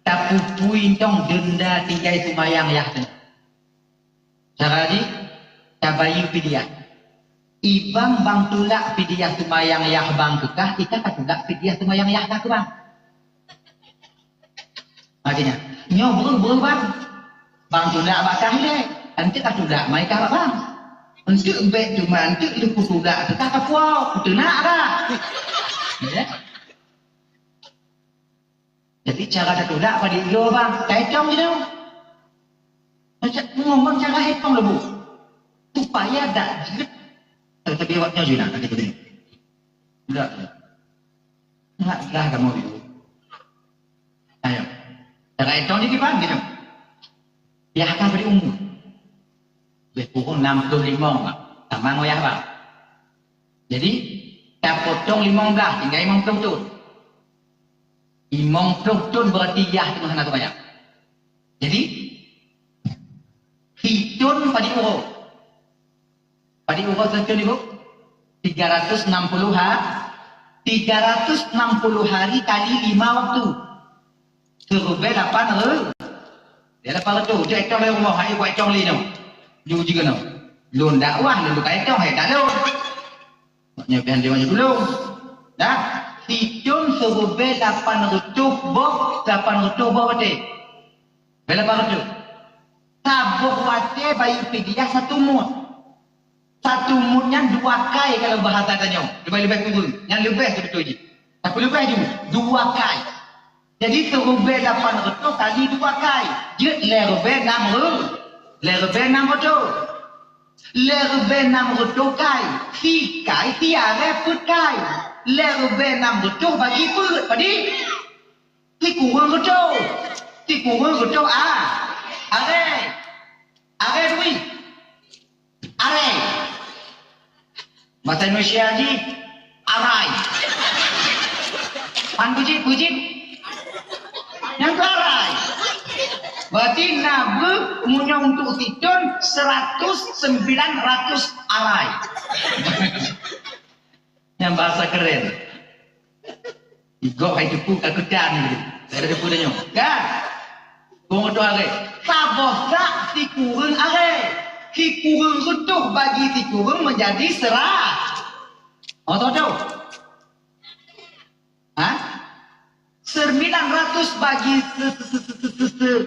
tapupui tong denda tinggai seumayang yah tanyoe. Cara jih, tabayeue fidyah. Ibang bang tulak fidyah seumayang yah bang keu kah, ikah tatulak fidyah seumayang yah kah keu bang. Artinya, nyoe breuh-breuh bang. Bang tulak bak kah ilèe, eunteuk kah tulak mai kah bak bang. Eunteuk bèk teuma eunteuk lheueh kutulak keu kah kapuwoe, kuteunak kah. Ya. Jadi, cara tatulak padum droe, bang? Taetong jinoe. Macam ngomong cara etong leubeh. Supaya dak jeuet. Tapi awak nyoe jinoe, nanti begini. Dak. Enggak lah kamu itu. Ayo. Cara etong ni kiban gitu. Yah ka beri umur. Lebih kurang enam puluh lima, bang. Sama ngoyah, bang. Jadi, tapotong lima belas, tinggal lima puluh thon. Limong ploh thon berarti yah teungoh hana teubayang. Jadi, hitung padum uroe. Padum uroe sithon, Ibu? Tiga ratus enam puluh ha-, tiga ratus enam puluh hari kali lima waktu. Siribèe lapan reu-, dia lapan reutôh. Jeuet etong lé rumoh, hai buet etong lé nyoe. Ju jih keunoe. Lôn dakwah, lôn buka etong, hai dak lôn. Nyoe pih lima puluh. Dah, hitung siribèe lapan reutôh boh, lapan reutôh boh watèe. Bèe lapan reutôh. Saboh watèe bayeue fidyah satu mut. Satu mut nyan dua kai kalau bahasa tanyoe. Leubeh-leubeh kureueng. Nyan leubeh seubeutôi jih. Tapi leubeh ju, dua kai. Jadi, siribèe lapan reutôh kali dua kai. Jeuet lhèe ribèe nam reu-, lhèe ribèe nam reutôh. Lhèe ribèe nam reutôh kai, si kai, si arèe peuet kai. Lhèe ribèe nam reutôh bagi peuet, padum? Sikureueng reutôh. Sikureueng reutôh a-, arèe. Arèe dui. Arèe. Bahasa Indonesia jih, arai. Pan bujit, bujit. Nyang tu arai. Berarti na beuh meunyoe untuk sithon seratus sembilan ratus arai. Nyang bahasa keren. Igok hai teupeu ka keutan. Ada teupeu dah nyoe. Kan? Bong reutôh arèe. Saboh sak sikureueng arèe. Sikureueng reutôh bagi sikureueng menjadi sera-, oh, tahu, tahu? Ha? Sembilan ratus bagi se-, se-,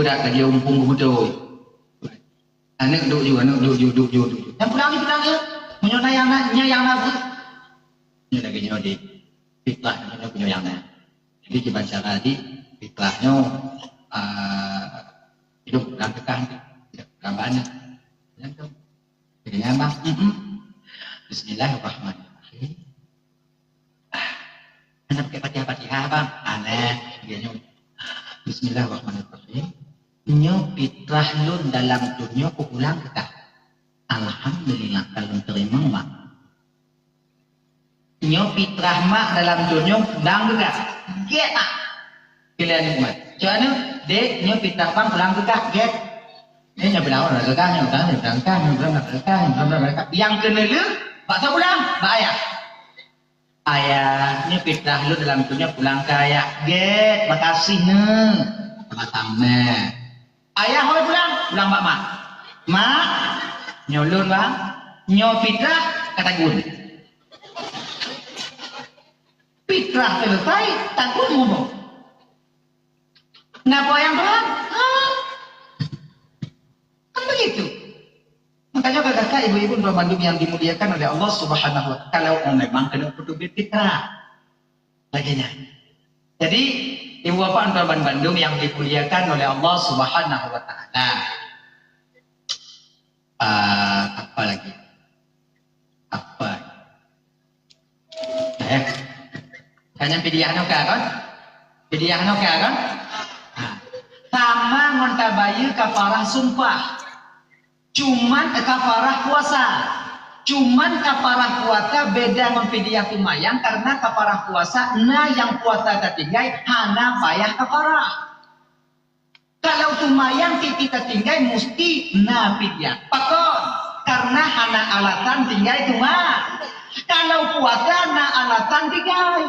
Peue dak lagèe umpung beutôi. Aneuk duek ju, aneuk duek ju, duek ju, duek ju. Nyang pulang ni pulang je. Meunyoe na nyang na, nyan nyang na pun. Nyoe lagèe nyoe deh. Fitrah nyoe punya nyang na. Jadi kiban cara di fitrah nyoe, ah, hidup dalam kekah nanti. Tidak dalam banyak. Jangan tu. Jadi nyaman. Mm-mm. Bismillahirrahmanirrahim. Ah, hana pakai Fatihah-Fatihah, bang. Aneh, dia nyoe. Bismillahirrahmanirrahim. Nyoe fitrah lôn dalam donya kupulang kekah. Alhamdulillah, ka lôn teurimong, bang. Nyoe fitrah mak dalam donya pulang kekah. Gét, bang. Kalian nikmat. Cak mana? Dek, nyoe fitrah bang pulang kekah. Gét. Eh, nyoe peunaon, nyoe peunaon, nyoe peunaon, nyoe peunaon, nyoe peunaon. Nyang keuneulheueh, bak soe pulang? Bak ayah. Ayah, nyoe fitrah lôn dalam tu nyoe pulang keu ayah. Gét, makasih, Neuk. Sama-sama. Ayah hôi pulang, pulang bak mak. Mak, nyoe lôn, Bang. Nyoe fitrah ka tagun. Fitrah selesai, tagun ngomong. Napa yang Tuhan? Ha? Kan begitu. Makanya kakak ibu-ibu dan bandum yang dimuliakan oleh Allah Subhanahu wa taala, kalau memang kena peuteubiet fitrah. Lagèe nyan. Jadi, ibu bapak dan bandum yang dimuliakan oleh Allah Subhanahu wa taala. Ah, apa lagi? Apa? Eh, kan nyang fidyah nyoe ka kan? Fidyah nyoe ka kan? Ha. Sama ngon tabayeue kafarah sumpah. Cuman kafarah puasa. Cuman kafarah puasa beda ngon fidyah seumayang, karena kafarah puasa na nyang puasa tatinggai, hana payah kafarah. Kalau seumayang siti tatinggai, musti na fidyah. Pakon? Karena hana alasan tinggai seumayang. Kalau puasa na alasan tinggai.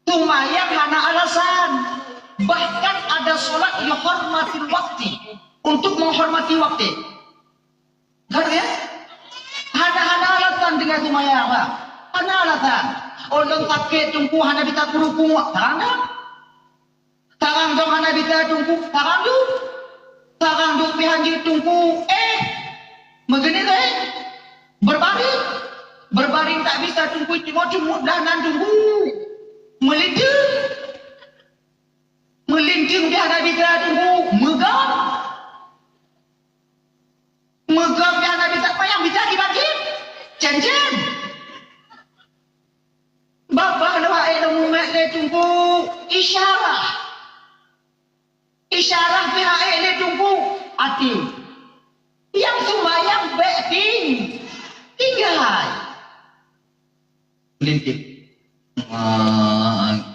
Seumayang hana alasan. Bahkan ada sholat lihormatil wakti, untuk menghormati waktu. Kan ya? Hana, hana alasan tinggai seumayang, bah. Hana alasan. Oh, lôn sakét teungku, hana bisa kurukuk. Hana. Sarang dong hana bisa teungku, sarang duek. Sarang duek pih hanjeuet teungku, eh, meugeunit, eh. Berbaring. Berbaring tak bisa teungku, cuma cumuk blah nan teungku. Meulinteueng. Meulinteueng pih hana bisa teungku, meugam. Meugam pih hana bisa, payah bisa dibagi. Cen-cen. Babah lôn hana mumat lé teungku, isyarah. Isyarah pih hana lé teungku, até. Nyang seumayang bèk ting-, tinggai. Meulinteueng. Allahu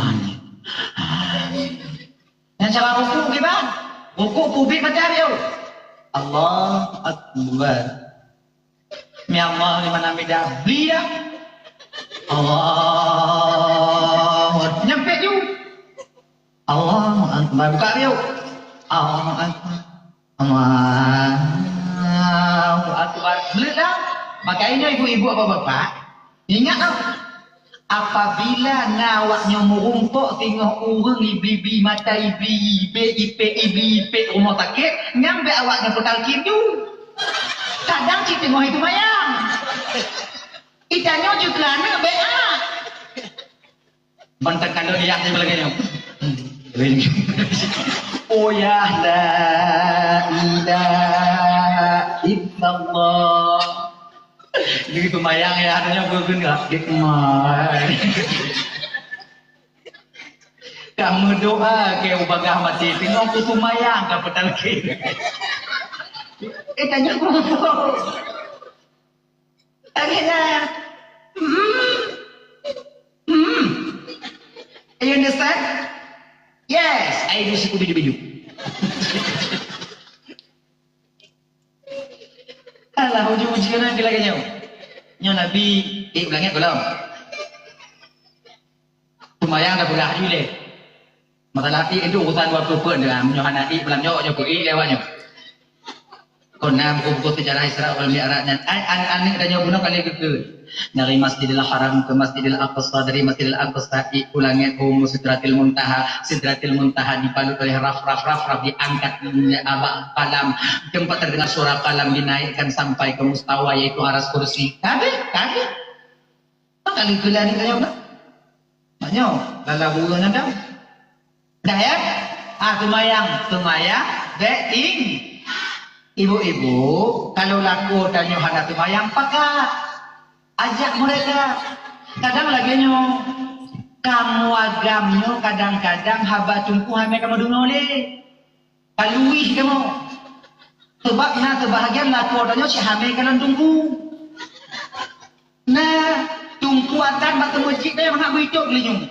Akbar. Nyang cara rukuk kiban? Rukuk pubit macam tu. Allahu Akbar. Mi Allah di mana mida? Bli dah. Allahu Akbar. Nyampé ju. Allahu Akbar. Buka riuk. Allahu Akbar. Allahu Akbar. Beulah. Makanya ibu-ibu, bapak-bapak, ingat lah. Apabila na awak nyoe meurumpok singoh ureueng ibi-bi mata ibi, ibi ipek, ibi ipek rumoh sakét, nyan bèk awak nyoe peutalkin ju. Kadang cit teungoh itu mayang. Itanyoe ju keu aneuk bèk ah. Ban takalon yah nyan lagèe nyoe. Oh ya la ilaha illallah. Jadi seumayang ya, hanya berguna. Hikmah. Kamu doa ke ubagah mati, tengok ku seumayang ka petalkin. Eh, tanya aku. Akhirnya, hmm, hmm. You understand? Yes, I do siku biju-biju. Alah, uji-uji keunan keu lagèe nyoe. Nyoe Nabi, eh, ulang ingat gohlom. Seumayang dah peugah ju lé. Masalah ék itu urusan dua peuet peuet dengan nyoe hana ék malam nyoe, nyoe peuék lé awak nyoe. Kon na buku-buku sejarah Isra wal Mi'raj nyan. Ai, an-, aneuk tanyoe bunoe ka lheueh geukheun. Dari Masjidil Haram ke Masjidil Aqsa, dari Masjidil Aqsa ék u langét, u Sidratil Muntaha. Sidratil Muntaha dibalut oleh raf, raf, raf, raf, diangkat oleh abak kalam. Tempat terdengar suara kalam dinaikkan sampai ke mustawa, yaitu aras kursi. Habis, habis. Maka leukeulani keu nyoe na. Mak nyoe, lala bureuen ada. Dah ya? Ah, seumayang, seumayang, bèk ting-. Ibu-ibu, kalau lakoe tanyoe hana seumayang, pakat. Ajak mereka. Kadang lagèe nyoe, kamoe agam nyoe kadang-kadang haba teungku hana kamoe deungoe lé. Ka luwih kamoe. Sabab na seubahagian lakoe tanyoe cit hamé kalon teungku. Na teungku akan bak teumeujiek deh mangat beuitôk geulinyueng.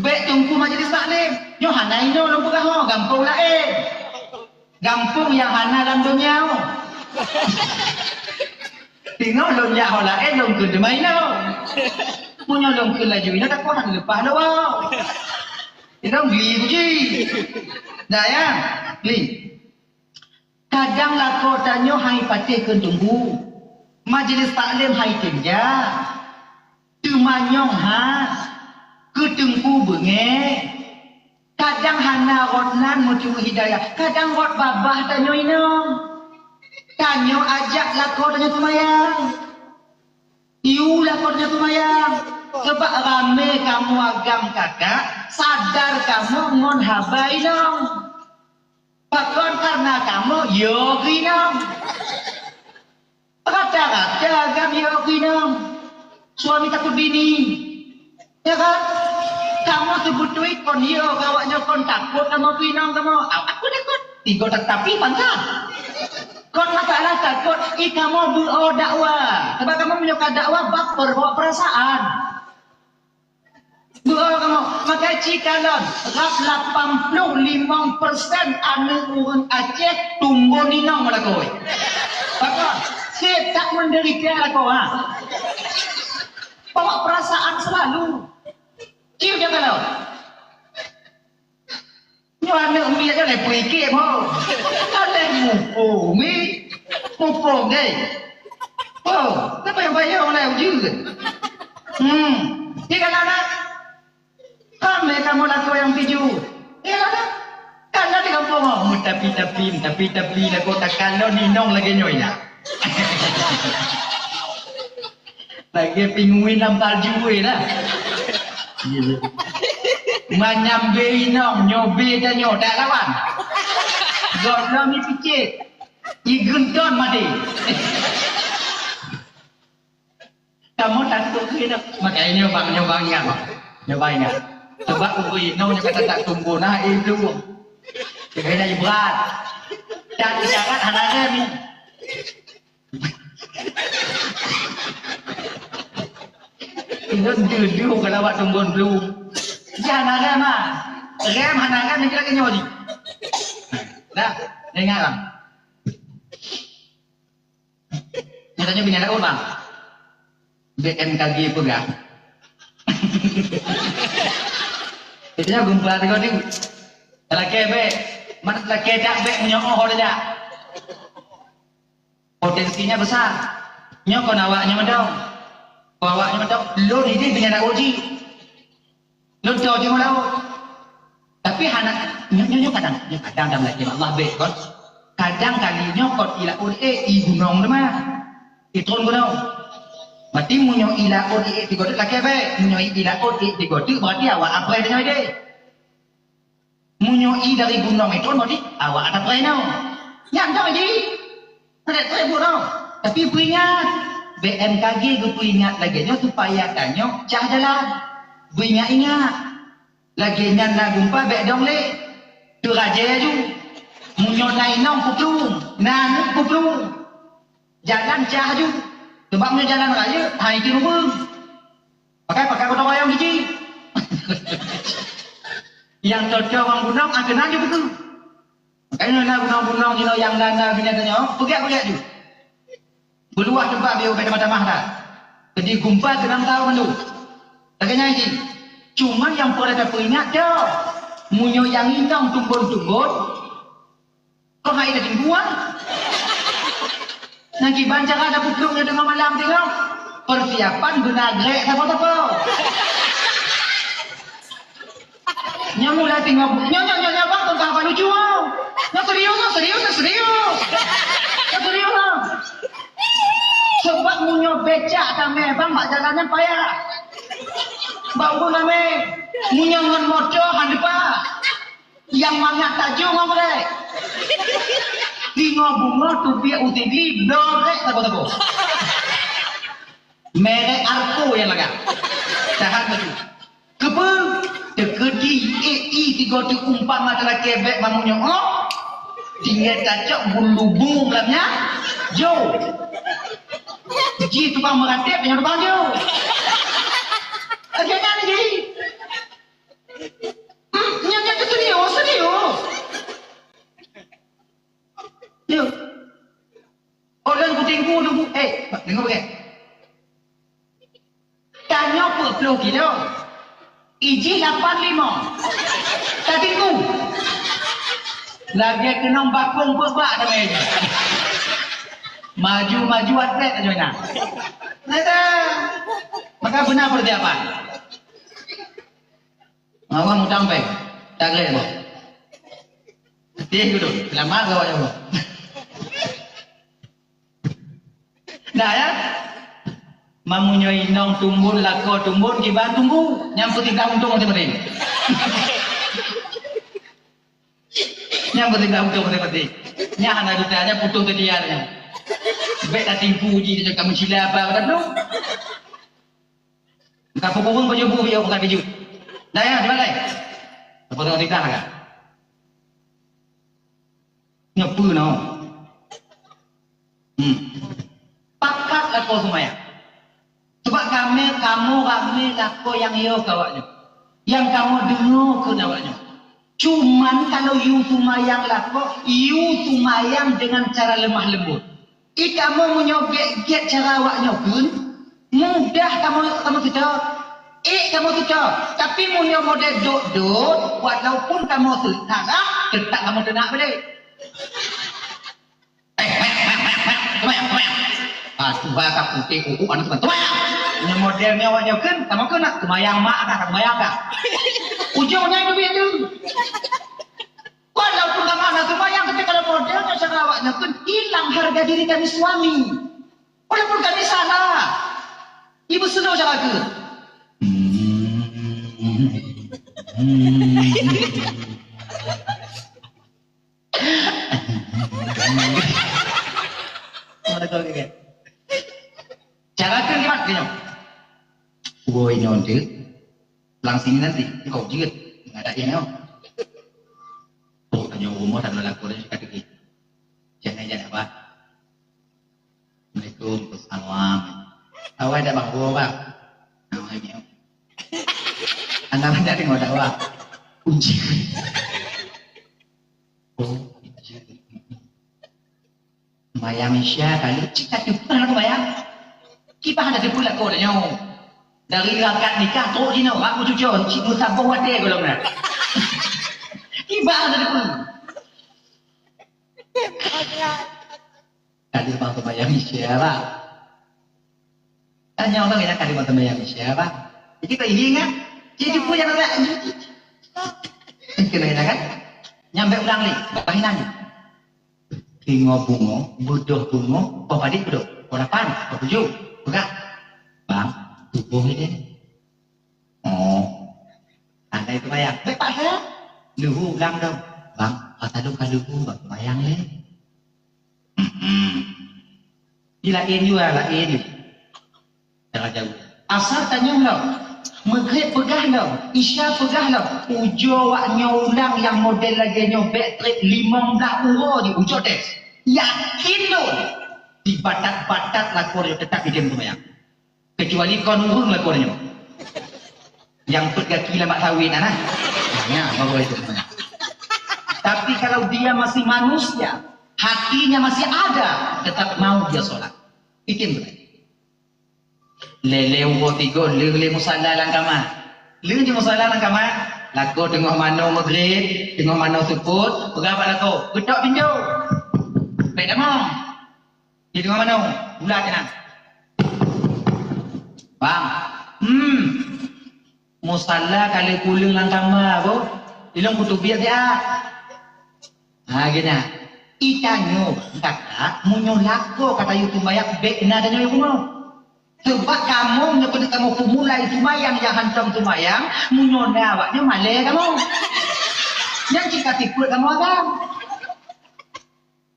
Bèk teungku majelis taklim. Nyoe hana inoe lôn peugah ho, gampông laén. Gampông nyang hana lam donya. Teungoh lôn jak ho laén lôn kheun teuma inoe. Meunyoe lôn kheun laju inoe, takot hana leupah lôn. Inoe gli kuji. Dah ya? Gli. Kadang lakoe tanyoe hai patéh keu teungku, majelis taklim hai tém jak, teumanyong ha keu teungku beungéh. Kadang hana rot nan meuteumé hidayah, kadang rot babah tanyoe inong. Tanyoe ajak lakoe tanyoe seumayang. Yue lakoe tanyoe seumayang, sabab ramé kamoe agam kakak, sadar kamoe ngon haba inong. Pakon kareuna kamoe yo keu inong. Rata-rata agam yo keu inong. Suami takot bini. Ya kan? Kamoe seubeutôi kon yo keu awak nyoe, kon takot kamoe keu inong kamoe. Aku takot. Tigo tatapi pantang. Kon masalah takot, i kamoe beuo dakwah. Sabab kamoe meunyoe ka dakwah bak peubawa peurasaan. Dua kamoe, maka cikalon rab lapan ploh limong persen aneuk ureueng Aceh tumbon inong lakoe. Pakon? Seb that menderita lakoe, ha. Bawa perasaan selalu. Cium dia kalau. Nyoe aneuk miet nyoe lé peuikek mo. Alah muphom mi. Muphom deh. Oh, kenapa yang bayar orang lain uji? Hmm. Dia kata nak. Kami kamu laku yang tuju. Dia kata. Kan ada kampung mo. Tapi tapi tapi tapi laku tak kalau ninong lagi nyoe ya. Lagèe pinguin lam salju weh lah. Manyam bée inong, nyoe bée tanyoe, tak lawan. Gohlom ipicit, igeunton maté. Kamoe takot keu inong. Makanya nyoe bang, nyoe bang ingat, bang. Nyoe bang ingat. Sebab ureueng inong nyoe kata tak tumbuh, nah, eh, belum. Kena ibrat. Tak isyarat hana rem ni. Inong deuh-deuh kalau awak tumbon belum. Jangan rem ah. Rem hana rem ni lagi nyoe ni. Dah, ingat lah. Nyoe tanyoe binèh laôt, bang. B M K G peugah. Tanyoe geumpa sigoe teuk. Talakèe bèk, man talakèe jak bèk meunyoe óh tajak. Potensinya besar. Nyoe kon awak nyoe meudong. Kon awak nyoe meudong, lôn idéh binèh laôt jih. Lôn toe jeuet u laôt. Tapi hana, nyoe, nyoe, nyoe kadang, nyoe kadang dan lagèe Allah bèk kon. Kadang kali nyoe kon i laôt ék i gunong teuma. I tron gunong. Berarti meunyoe i laôt ék tigo teuk lakèe bèk. Meunyoe i laôt ék tigo teuk berarti awak aprè nyoe deh. Meunyoe i dari gunong i tron berarti awak ata prè nyoe. Nyan dak jih. Adak trép bunoe. Tapi beuingat, B M K G geupeuingat lagèe nyoe supaya tanyoe cah jalan. Beuingat-ingat. Lagèe nyan na geumpa bèk dong lé. Teurajée ju. Meunyoe na inong peuplueng, na aneuk peuplueng. Jalan cah ju. Sebab meunyoe jalan rayeuk, hai jih rubeueng. Pakai-pakai gotong royong giji. Nyang cocok ngon gunong, ah, keunan ju buku. Makanya na gunong-gunong jinoe nyang na, na binatang nyoe, peugét-peugét ju. Beuluwah teumpat bieu bèk tamah-tamah dah. Jadi gumpa keunong tahu mandum. Lagèe nyan jih. Cuman nyang peureulèe tapeuingat dah, meunyoe nyang inong tumbon-tumbon, kok hai daging buah. Nang kiban cara dah pukuk nyoe teungoh malam teungoh. Persiapan beuna grek sapo-sapo. Nyoe mulai teungoh, nyoe, nyoe, nyoe, nyoe, bang, teuntang apa lucu, oh. Nyoe serius, nyoe serius, nyoe serius. Nyoe serius, bang. Sebab meunyoe becak tamé, bang, bak jalan nyan payah. Bak ureueng ramé, meunyoe ngon moto, han depa. Nyang mangat tajong ngon brek. Singoh bungoh tupiek u tigli, bloe brek saboh-saboh. Merek Arko nyang lagak. Tahan beutôi. Keupeue? Teukeudi ék i tigo teuumpama talakèe bèk mamunyoe. Tinggai tacok bulu bung lam nyan, jo. Ji tukang meuratéb nyang tukang jo. Lagèe nyan ji. Hmm, nyan, nyan serius, serius. Yo. Oh, lôn kutinggu, tunggu. Eh, deungö bèk. Tanyoe peuet ploh kilo. Ijih lapan limong. Tatinggu. Lagèe keunong bakong peuet bak namanya. Maju-maju atlet aja na. Nada. Maka beuna persiapan. Awak mutang pèng. Tak kira apa. Sedih gitu. Selamat kau awak. Nah, ya. Mamunyoe inong tumbon, lakoe tumbon, kiban tunggu. Nyang peutinggai untông mati-mati. Nyang peutinggai untông mati-mati. Nyang hana duta, nyang putôh teudian nyan. Bèk tatipu ji, kamu sila apa, kata tu. Ka peububueng baju bu, ya, bukan baju. Dah, ya, di mana? Apa tengok titah, kan? Nyoe peue nyoe? Hmm. Pakat lakoe seumayang. Sebab kamoe, kamoe ramé lakoe nyang yo keu awaknyoe. Nyang kamoe deungoe keu awaknyoe. Cuman kalau yue seumayang lakoe, yue seumayang dengan cara lemah lembut. I kamoe meunyoe gét-gét cara awaknyoe kheun, mudah kamoe, kamoe seutôt. Ék kamoe seutôt. Tapi meunyoe model dot-dot, walaupun kamoe salah, teutap kamoe teunak balik. Seumayang, seumayang. Ah, tuha ka putéh kuku aneuk seumayang. Seumayang. Nyoe model nyoe awaknyoe kheun, kamoe kheun nak seumayang mak kah, seumayang kah. Ujong nyan duit tu. Walaupun kamoe hana seumayang, tapi kalau model nyoe cara awaknyoe kheun, hilang harga diri kami suami. Walaupun kami salah. Ibu seno cara kheun. Cara kheun kiban keu nyoe. Woe nyoe deuh, lam sini nanti, kau jeuet, nggak ada yang nyoe. Oh, tanyoe rumoh dan lakoe nyoe ka teugét. Jangan, jangan, Abah. Assalamualaikum. Waalaikumsalam. Awai dah bang, woe bang. Awai nyoe. Anak banyak tengok dakwah. Uji. Oh, uji. Mayang Isya kali, cit ka teupeu hana kumayang. Kiban hana teupeu lakoe tanyoe. Dari rakaat nikah trok jinoe, aku cucon, cit meusaboh watèe golom na. Kiban hana teupeu. Kali bang seumayang Isya, bang. Tanyong lagèe nyan, kali bang seumayang Isya, bang. Jadi, kau ingat, jadi pun yang nak. Kena ingat, kan? Nyampe ulang ni, bang ingat ni. Singoh bungoh, beudôh bungoh, poh padit beudôh, poh lapan, poh tujoh, peugah. Bang, tuboh ni deh. Oh. Andai seumayang, bèk paksa. Leuhô ulang dong. Bang, masa lôn ka leuhô, bang, seumayang lé. Hmm. Di laén jua, laén. Cara jauh. Asar tanyong lom. Maghrib peugah lom. Isya peugah lom. Ujoe awaknyoe ulang nyang model lagèe nyoe bèk trép limong blah uroe jih ujoe tes. Yakin lôn. Dibatat-batat lakoe nyoe teutap idéh seumayang. Kecuali kon ureueng lakoe nyoe. Nyang peuet gaki lam bak sawét na, nah. Nah, baru itu sebenarnya. Tapi kalau dia masih manusia, hatinya masih ada, tetap mau dia sholat. Itu yang benar. Lé-lé uroe tiga, lé-lé musala lam kama. Lé di musala lam kama, lakoe teungoh manoe maghrib, teungoh manoe seupôt, peugah bak lakoe, "Geutok pintoe." Bèk tamong. Di teungoh manoe, ulat keunan. Bang, hmm. Musala ka lheueh kuleueng lam kama, boh. Ilong kuteubiet siat. Ha, geutanyoe. Itanyoe, kata, meunyoe lakoe ka tayue seumayang, bèk na tanyoe pungo. Sabab kamoe, meunyoe keuneuk kamoe peumulai seumayang nyang hantom seumayang, meunyoe na awaknyoe malèe kamoe. Nyan cit ka sifeuet kamoe agam.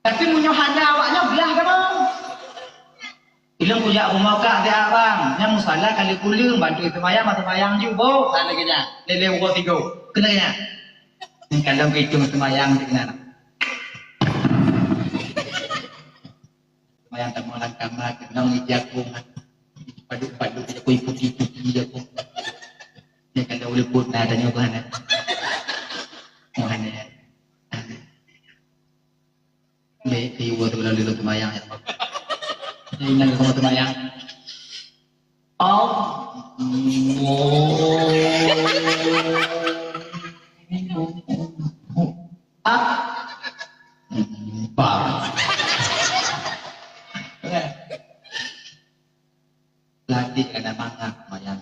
Tapi meunyoe hana awaknyoe, glah kamoe. Ilong kujak rumoh kak siat bang, nyan musala ka lheueh kuleueng, bantu seumayang, seumayang ju, boh, lagèe nyan. Lé-lé uroe tiga. Keuneuk nyan. Nyan ka lom keuitong seumayang siat keunan. Nyang tamong lam kama keunong ija kong. Padub-padub ija kong, ipuk-ipuk ija kong. Nyan kalau ulôn pun na tanyoe keuh hana. Keuh hana. Bèk keu iwoe tu lalu lôn seumayang, ya Allah. Nyan inong keu seumayang. Allah. Akbar. Latih keu mangat seumayang.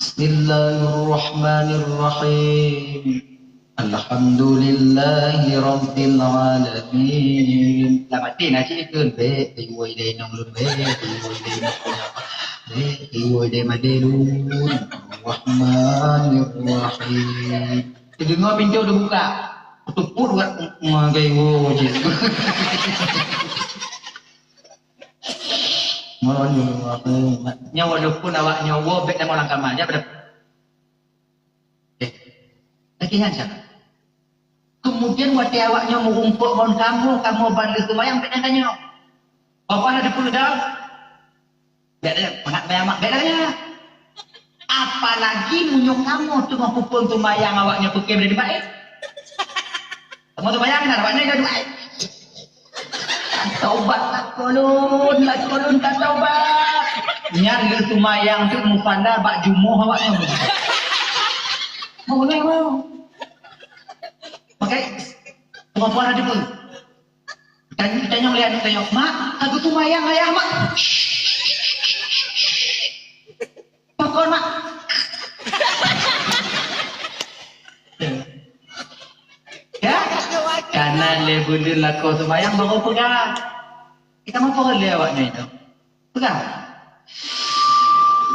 Bismillahirrahmanirrahim. Alhamdulillahirabbil alamin. Lam até na cit ikheun, bèk iwoe ideh inong lôn, bèk iwoe ideh inong lôn. Bèk iwoe ideh madé lôn. Rahmanirrahim. Teudeungoe pintoe teubuka. Teupot urat, ma, gaiwo jih. Nyoe walaupun awak nyoe woe bèk tamong lam kama, nyan beutôi. Eh, lagèe nyan cit. Kemudian watèe awak nyoe meurumpok ngon kamoe, kamoe ban lheueh seumayang bèk tanyoe. Apa na dipeugah? Bèk tanyoe, mangat seumayang mak, bèk tanyoe. Apalagi meunyoe kamoe teungoh peuphon seumayang awak nyoe peukem dari baét. Kamoe seumayang na, awak nyoe ka duai. Taubat lakoe lôn, lakoe lôn ka taubat. Nyan lheueh seumayang teuk musala bak jumoh awak nyan. Boleh, boleh. Pakai pengumuman ada pun. Tanya, tanya oleh anak tanya, "Mak, aku seumayang ayah, Mak." Pakon, Mak. Ya? Karena lé buleuen lakoe seumayang baru peugah. Kita mau peugah lé awak nyoe itu. Peugah.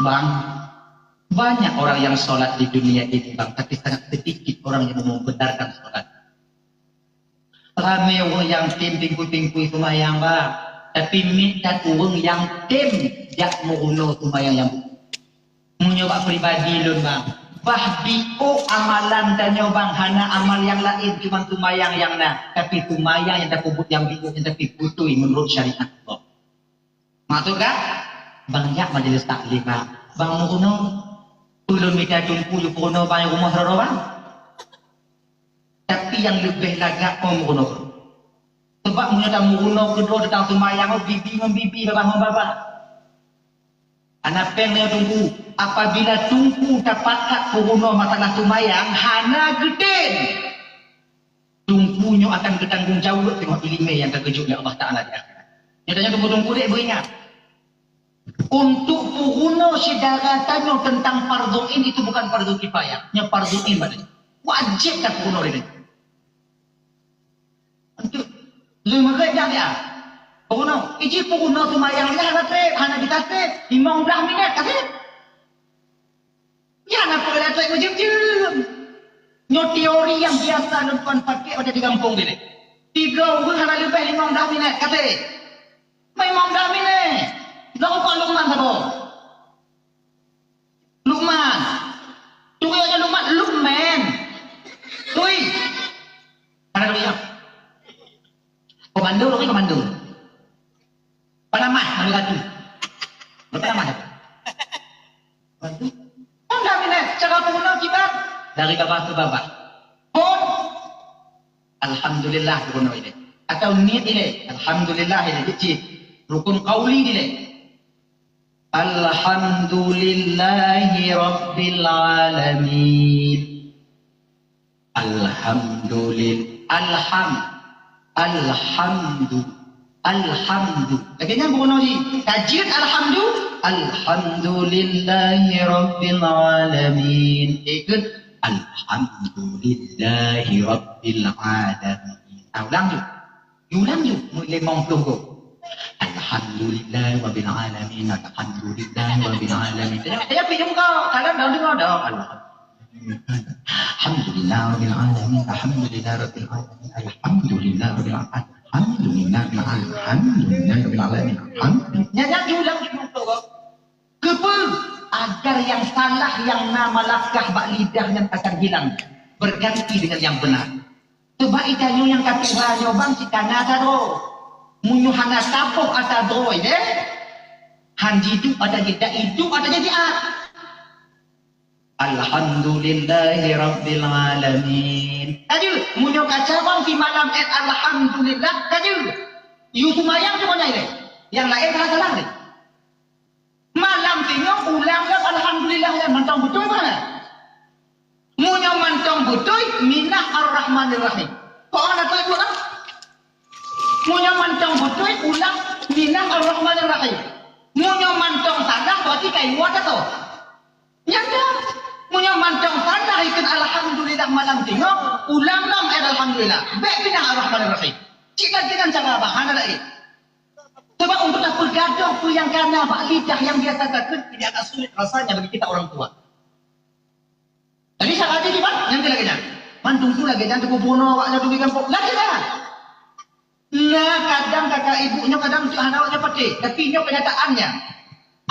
Bang, banyak orang yang sholat di dunia ini, Bang, tapi sangat sedikit orang yang mau membenarkan sholat. Ramé ureuëng nyang tem tingkui-tingkui seumayang, bah. Tapi miet that ureuëng nyang tem jak meurunoe seumayang nyang buet. Meunyoe bak pribadi lôn, bang, bah biôk amalan tanyoe, bang, hana amal nyang laén, cuma seumayang nyang na. Tapi seumayang nyang tapeubuet nyang biôk, nyang tapi beutôi meunurot syariat Allah. Maksud ka? Bang jak majlis taklim, bang. Bang meurunoe. Ulôn mita teungku yue peurunoe bang rumoh droe, bang. Tapi nyang leubeh lagak kon meurunoe. Sebab meunyoe tameurunoe keudroe teuntang seumayang, oh, bibi ngon bibi, babah ngon babah. Hana péng nyoe teungku, apabila teungku tapakat peurunoe masalah seumayang, hana geutem. Teungku nyoe akan geutanggong jaweueb teungoh ileumèe nyang ka geujok lé Allah Taala di akhirat. Nyoe tanyoe teungku-teungku dek beuingat. Untuk peurunoe syedara tanyoe teuntang fardhu ain itu bukan fardhu kifayah. Nyoe fardhu ain bak tanyoe. Wajéb tapeurunoe lé tanyoe. Untuk leumeureuet nyang dia. Peurunoe. Iji peurunoe seumayang nyan hana trép, hana bisa trép. Limong blah minét ka trép. Nyan na peue lagèe meujeuem-jeuem. Nyoe teori nyang biasa lôn kon pakék watèe di gampông dilèe. Tiga ureueng hana leubeh limong blah minét, ka trép. Limong blah minét. Lôn kon Lukman saboh. Lukman. Turi nyoe Lukman, Lukman. Turi. Hana turi nyoe. Komando, lôn komando. Panamah nombor satu. Panamah. Bantu. Undang ilèe cara peurunoe kiban dari babah keu babah. Phôn. Alhamdulillah peurunoe ilèe. Atau niet ilèe. Alhamdulillah ilèe. Cit. Rukun qauli dilèe. Alhamdulillahi rabbil alamin. Alhamdulil-, alham-, alhamdu-, alhamdu. Lagèe nyan peurunoe jih. Tajwid alhamdu-, alhamdulillahi rabbil alamin. Ikut alhamdulillahi rabbil alamin. Ah, ulang jih. Diulang jih, limong ploh goe. Alhamdulillah rabbil alamin, alhamdulillah rabbil alamin. Tanya, tanya, pi jumpa, kadang dah dengar dah. Alhamdulillah rabbil alamin, alhamdulillah rabbil alamin, alhamdulillah rabbil alamin, alhamdulillah rabbil alamin, alhamdulillah rabbil alamin. Alhamdulillah. Nyan, nyan diulang limong ploh goe. Keupeue? Agar nyang salah nyang na malakah bak lidah nyan akan hilang, berganti dengan yang benar. Sebab geutanyoe nyang ka tuha nyoe bang cit kana sadroe. Meunyoe hana tapoh ata droe deh, han jiduek ata jih, dak iduek ata jih jiat. Alhamdulillahirabbil alamin. Ka jeuet, meunyoe ka cabang simalam 'et alhamdulillah, ka jeuet. Yue seumayang cuma nyan ilèe. Nyang laén salah-salah lé. Malam singoh ulang lom alhamdulillah nyan mantong beutôi meunan. Meunyoe mantong beutôi, minah ar-rahmanir rahim. Kok hana teupeue lah? Meunyoe mantong beutôi, ulang minah ar-rahmanir rahim. Meunyoe mantong salah, berarti ka iwoe ateuh. Nyan dah. Meunyoe mantong salah ikheun alhamdulillah malam singoh, ulang lom 'et alhamdulillah. Bèk minah ar-rahmanir rahim. Cit lagèe nyan cara bah, hana laén. Sebab untuk tapeugadôh peue nyang kana bak lidah nyang biasa takheun, ini agak sulit rasanya bagi kita orang tua. Jadi, syarat jih kiban, nyang keu lagèe nyan. Mandum tu lagèe nyan, teupeu bunoe awak nyan teubiet gampông. Lagèe nyan. Nah, kadang kakak ibu nyoe kadang hana awak nyoe patéh, tapi nyoe kenyataannya.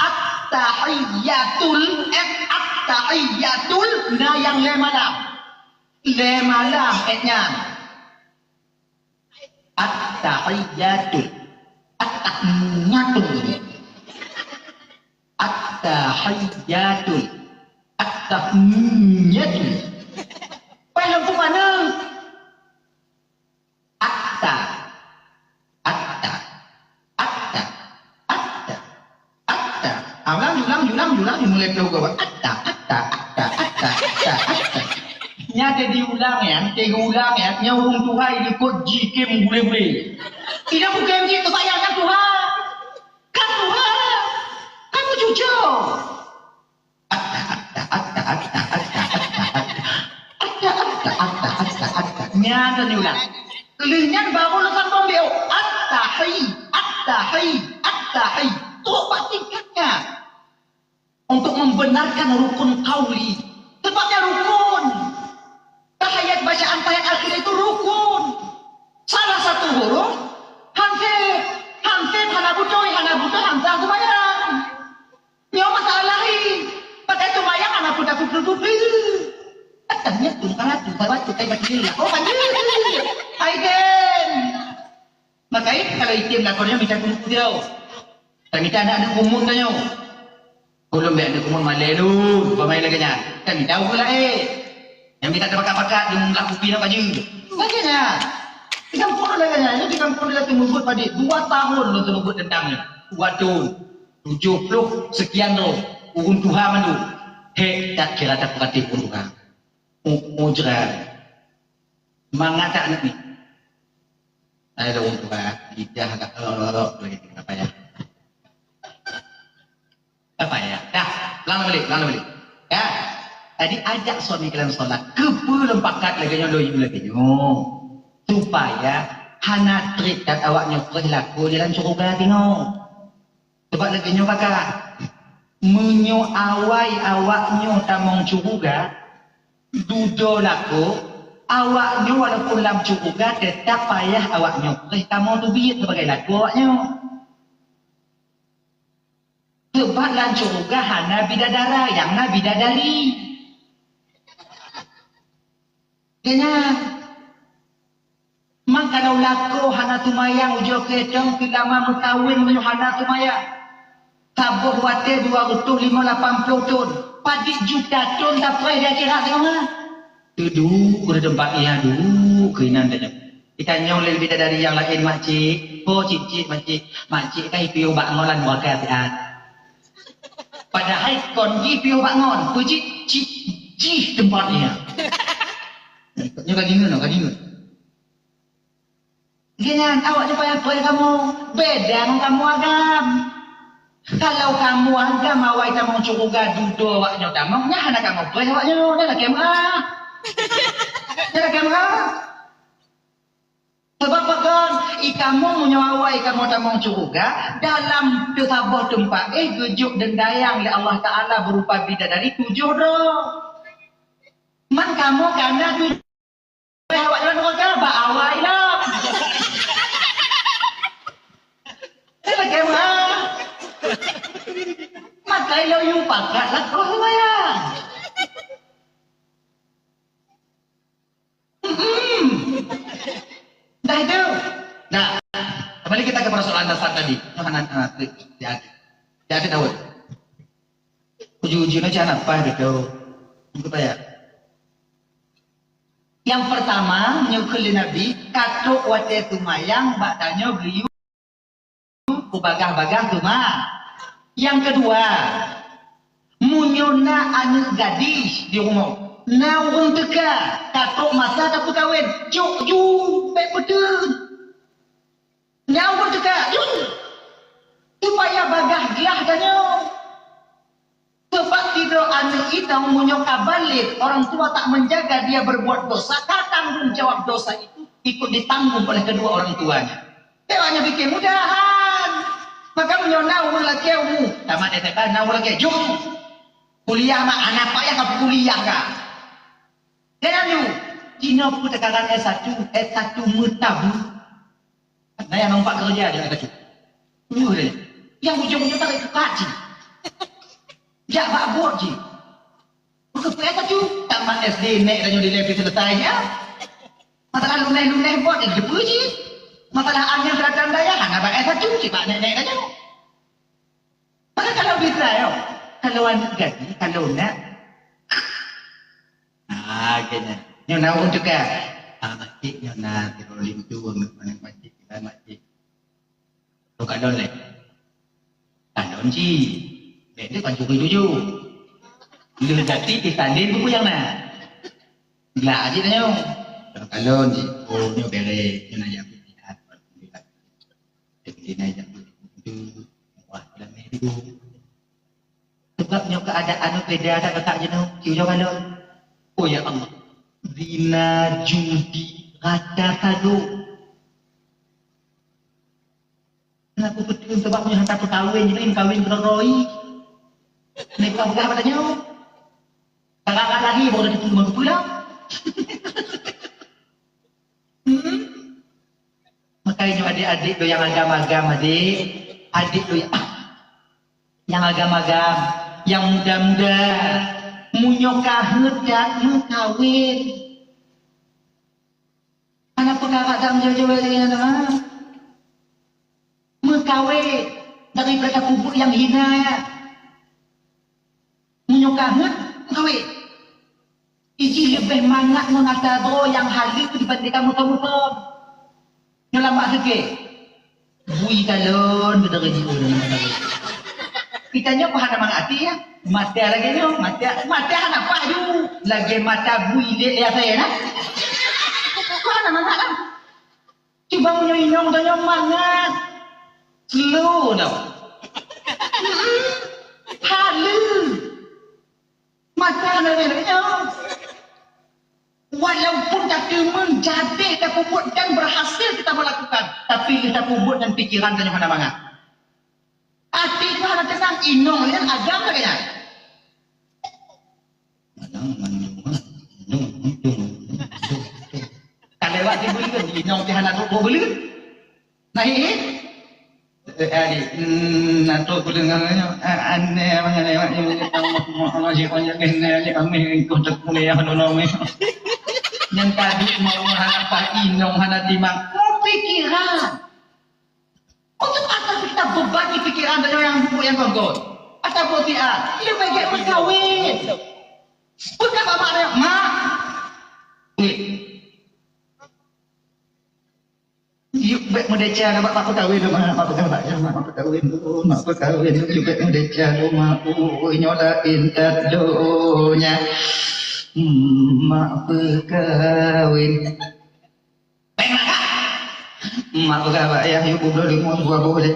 At-tahiyyatul, eh, at-tahiyyatul, nah nyang lhèe malam. Lhèe malam, eh, nyan. At-tahiyyatul. At-tahiyyatul. At-tahiyyatul. At-tahiyyatul. Pai lampu mana? Atta. Atta. Atta. Atta. Atta. Ah, ulang, ulang, ulang, ulang, mulai peugoe. Atta, atta, atta, atta, atta, atta. Nyan teudiulang nyan, teudiulang nyan, nyan ureueng tuha likot jikem gule-gule. Tidak bukan jih teubayang kan tuha. Kan tuha. Kan cucok. Atta, atta, atta. Nyan teudiulang. Lheueh nyan baru lôn sambông B O. At-tahi, at-tahi, at-tahi. Trok bak tingkat nyan. Untuk membenarkan rukun qauli. Sebabnya rukun. Tahiyat, bacaan tahiyat akhir itu rukun. Salah satu huruf, hansép. Hansép hana beutôi, hana beutôi, hansép seumayang. Nyoe masalah hi. Pakai seumayang hana peue takheun keu peue. Atas nyoe tu, karatu, karatu, kai bak nyoe. Oh, banyak. Hai, Den. Makajih kalau item lakoe nyoe mita keu dia. Tamita aneuk-aneuk umum tanyoe. Ulôn bèk aneuk umum malèe lôn, pamain lagèe nyan. Tamita ureueng laén. Nyang mita tabakat-bakat di lam kupi na baju. Lagèe nyan. Di kampung lagèe nyan, di kampung lagèe teumeubeuet padé. Dua tahun lôn teumeubeuet teuntang nyoe. Dua tahun. Tujuh puluh sekian droe. Ureueng tuha mandum. Hek, tak kira tak peukaté ureueng tuha. Mu-, mujra. Mangat tak aneuk ni. Ada ureueng tuha, lidah agak lorok-lorok lagi, tak payah. Tak payah. Dah, ulang balik, ulang balik. Ya. Jadi, ajak suami kalian sholat. Keupeue lôn pakat lagèe nyoe, lôn yue lagèe nyoe? Supaya hana trép that awak nyoe preh lakoe di dalam syeuruga tinoe. Sebab lagèe nyoe kakak, meunyoe awai awak nyoe tamong syeuruga, dudoe lakoe, awak nyoe walaupun lam syeuruga, teutap payah awak nyoe preh tamong teubiet sibagai lakoe awak nyoe. Sebab lam syeuruga hana bidadara, nyang na bidadari. Keunan. Maka lôn lakoe hana seumayang ujoe keudong keu lama meukawen meunyoe hana seumayang. Saboh watèe dua reutôh limong lapan ploh thon. Padit juta thon tapreh di akhirat singoh. Teuduek keu teumpat nyan, duek keu inan tanyoe. Geutanyoe lé leubeh dari nyang laén, makcik. Oh, cit-cit, makcik. Makcik kan ipiôh bak ngon lam nuraka siat. Padahai kon jih piôh bak ngon, peue jih, cit jih teumpat nyan. Nyoe ka deungoe, nyoe ka deungoe. Geuhnyan awak nyoe payah peue kamoe, beda ngon kamoe agam. Kalau kamoe agam awai tamong syeuruga dudoe awak nyoe tamong, nyan hana kamoe peue awak nyoe, nyan lakèe meu'ah. Nyan lakèe meu'ah. Sabab pakon, i kamoe meunyoe awai kamoe tamong syeuruga, dalam teusaboh teumpat éh geujok deundayang lé Allah Taala beurupa bidadari tujoh droe. Man kamoe ka na tujoh Awak nyoe ka ba awai lom. Lagèe meu'ah. Makai lom yue pakat lakoe seumayang. Hmm. Dah itu. Nah, kembali kita Nyoe hana, hana teuk jadi. Jadi Daud. Uju-uju na cana paih beutôi. Engkau tanya. Yang pertama, nyoe kheun lé Nabi, ka trok watèe seumayang bak tanyoe geuyue u bagah-bagah teuma. Yang kedua, meunyoe na aneuk gadis di rumoh, na ureueng teuka, ka trok masa tapeukawen, cok ju, bèk peuteun. Nyan ureueng teuka, yuk, supaya bagah glah tanyoe. Sebab sidroe aneuk inong meunyoe ka balek, orang tua tak menjaga, dia berbuat dosa, ka tanggung jawab dosa itu ikut ditanggung oleh kedua orang tuanya. Teuka nyan pikir mudahan. Maka meunyoe na ureueng lakèe umu, tamat S M A na ureueng lakèe, jom kuliah mak, aneuk payah ka kuliah ka. Dan anu, jinoe peue teukaran S satu, S satu meutabu. Nah, nyang nampak keureuja di atas tu. Peue lé? Nyang ujong-ujong tarék keukat cit. Jak bak buet cit. Bukan peue tu, tamat S D nèk tanyoe dilèe pih selesai, ya. Masalah lunéh-lunéh buet, eh, debu cit. Masalah angèn teuradang dayah, hana bak S satu cit, bak nèk-nèk tanyoe. Maka kalau bisa, yo, kalau aneuk gadis, kalau nak, ah, kena. Nyoe na ureueng teuka. Ah, makcik nyoe na, tiroh linto, aneuk makcik, aneuk makcik. Tu kalon lé. Kalon cit. Bèk tu pancuri tuju. Leuh gaki di tanding buku nyang na. Glak cit tanyoe. Kalon cit. Oh, nyoe bèrèh. Nyoe na jak peulihat. Alhamdulillah. Jadi, na jak peulihat. Wah, dalam minggu. Sebab nyoe keuadaan nyoe beda that letak jinoe. Cuba kalon. Oh, ya Allah. Zina, judi, rata sagoe. Kenapa betul? Sebab nyoe hana peukawen, jadi kawin keudroe-droe. Ni bukan peugah pada nyoe. Kakak lagi baru dah diterima kepala. Hmm? Makanya adik-adik tu yang agam-agam, adik. Adik tu yang, yang agam-agam, yang muda-muda, meunyoe ka heuet that meukawén. Hana peukara dam jaweueb-jaweueb lagèe nyan, ha? Meukawén daripada peubuet nyang hina. Meunyoe ka heuet, meukawén. Iji leubeh mangat ngon ata droe nyang haleue dibandingkan muphom-muphom. Nyoe lam bak seuke. Bui kalon, beutôi jih ureueng. Kita nyoe paham nama hati, ya. Mata lagèe nyoe, mata, mata hana paih ju. Lagèe mata bui lé, lé asai, nah. Paham nama hati? Cuba meunyoe inong tanyoe mangat. Slow tau. Haleue. Mata lagèe nyoe. Walaupun tateumèe jadi tapeubuet dan berhasil kita melakukan, tapi kita peubuet dan pikiran tanyoe hana mangat. Até nyoe hana teunang, inong nyan agam lagèe nyan. Ka lewat di buleuen, inong pih hana trok buleuen. Nah, hi, hi. Eh, eh, adik, hmm, na trok buleuen nyoe, eh, aneh bangai lewat ni, masih banyak kena ni, kami ikut tak kuliah dulu ni. Nyang tadi mau hana paih, inong hana timang. Mau pikiran. Untuk apa kita bebani pikiran dengan yang buku yang tonton? Atau buat dia, dia baik berkawin. Bukan bapak dia, mak. Eh. Yuk, bèk meudesya, mak, mak peukawén, mak, mak peukawén, mak, mak peukawén, mak peukawén, yuk, bèk meudesya, mak, oh, nyoe laén that donya. Hmm, mak peukawén. Péng na ka? Mak peugah bak ayah, yue peuet lima dua boh lé.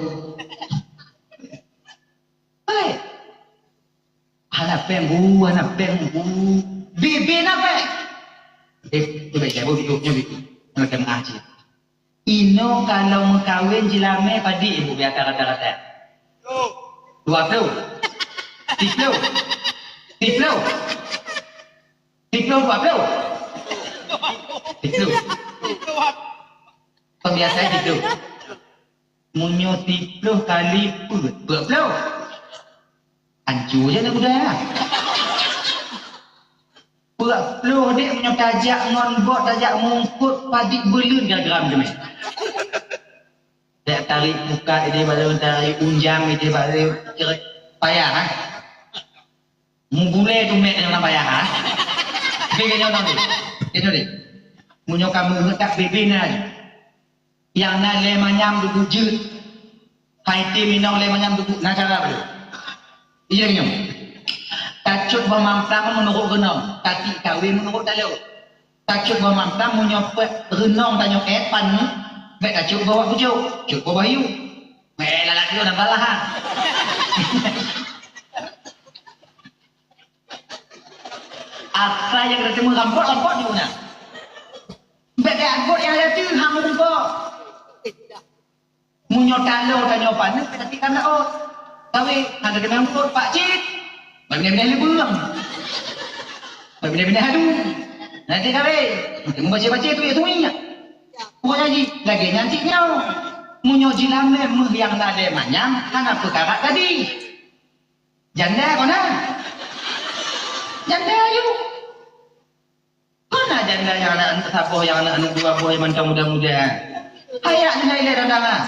Hei! Hana péng bu, hana péng bu. Bibé na péng. Eh, tu baik, saya buat video, nyoe video. Nyoe tengah cit. Inoe kalau meukawén jilamé padit ibu biasa rata-rata. Dua puluh. Tiga puluh. Tiga puluh. Tiplôh dua plôh? Tiplôh. Pembiasa tiplôh. Meunyoe tiplôh kali peuet, peuet plôh. Ancu je aneuk muda. Peuet plôh dek meunyoe tajak ngon bot, tajak mungkot padit buleuen gram teumé. Tarik pukat idéh baru, tarik unjang idéh baru, payah, ha? Mugulée tumet nyang na payah, ha? Tapi geutanyoe tadi, geutanyoe tadi. Meunyoe kamoe meutak bibina, nyang na lé manyam dudu jeuet. Hai té minong lé manyam dudu, na cara beu. Iya nyoe. Tacok boh mamplam meunurot geunong, tati kawé meunurot talo. Tacok boh mamplam meunyoe peuet reunong tanyoe éh pan, bék tacok boh wak bujok, cok boh bahayu. Bék lalak dulu nambah lahan. Asa nyang geuteumé rampok-rampok di guna. Bék geuangkot nyang laju hang meureumpok. Meunyoe talo tanyoe paneuk, tapi kana ot. Kawé, hana deungon muphom, Pak Cit. Bak binèh-binèh leubeueng. Bak binèh-binèh adu. Nanti kawé, mungkin baca-baca tu ya tu ingat. Pokoknya ji, lagèe nyan cit nyoe. Meunyoe jilamé meuh nyang na lé manyam, hana peukara tadi. Janda kona? Janda yuk. Mana janda nyang aneuk saboh, nyang aneuk dua boh, nyang mantong muda-muda? Hayak jina ilèe dandang ah.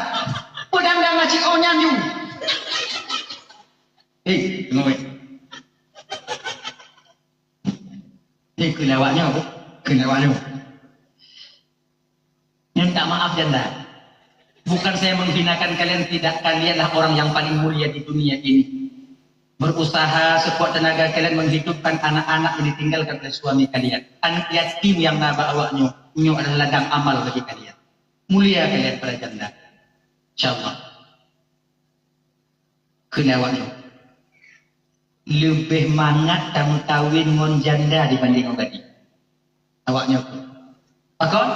Peudandang ah cit oh nyan ju. Hei, deungö weh. Hei, keu lawak nyoe, keu lawak nyoe. Minta maaf janda. Bukan saya menghinakan kalian, tidak, kalianlah orang yang paling mulia di dunia ini. Berusaha sekuat tenaga kalian menghidupkan anak-anak yang ditinggalkan oleh suami kalian. Anak yatim yang na bak awak nyoe, nyoe adalah ladang amal bagi kalian. Mulia kalian para janda. Insyaallah. Kheun awak nyoe, leubeh mangat tameukawen ngon janda dibanding ngon gadis. Awak nyoe kheun. Pakon?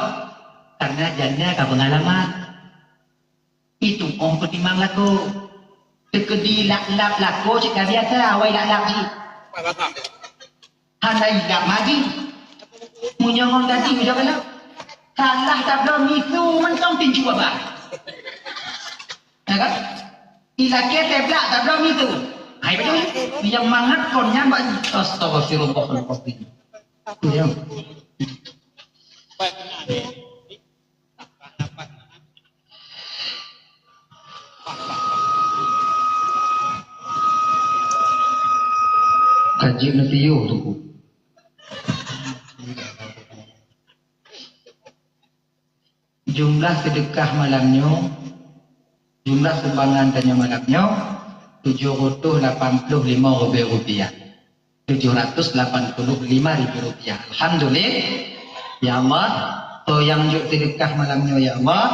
Karena janda ka peungalaman. Itu oh peutimang lakoe. Teukeudi lap-lap lakoe cit ka biasa, awai lap-lap cit. Hana ilap magi. Meunyoe ngon gadis, meunyoe galak. Kalah tabloe miseue mantong tinju babah. Ya kan? Ilakèe teublak tabloe miseue. Hai beutôi. Nyang mangat kon nyan bak, astagfirullahalazim. Tu ya. Ka jeuet neutiyoe teungku. Jumlah seudeukah malam nyoe, jumlah sumbangan tanyoe malam nyoe, tujoh reutôh lapan ploh limong ribèe rupiah. Tujoh ratus lapan puluh lima ribu rupiah. Alhamdulillah. Ya Allah, soe nyang jok seudeukah malam nyoe, ya Allah,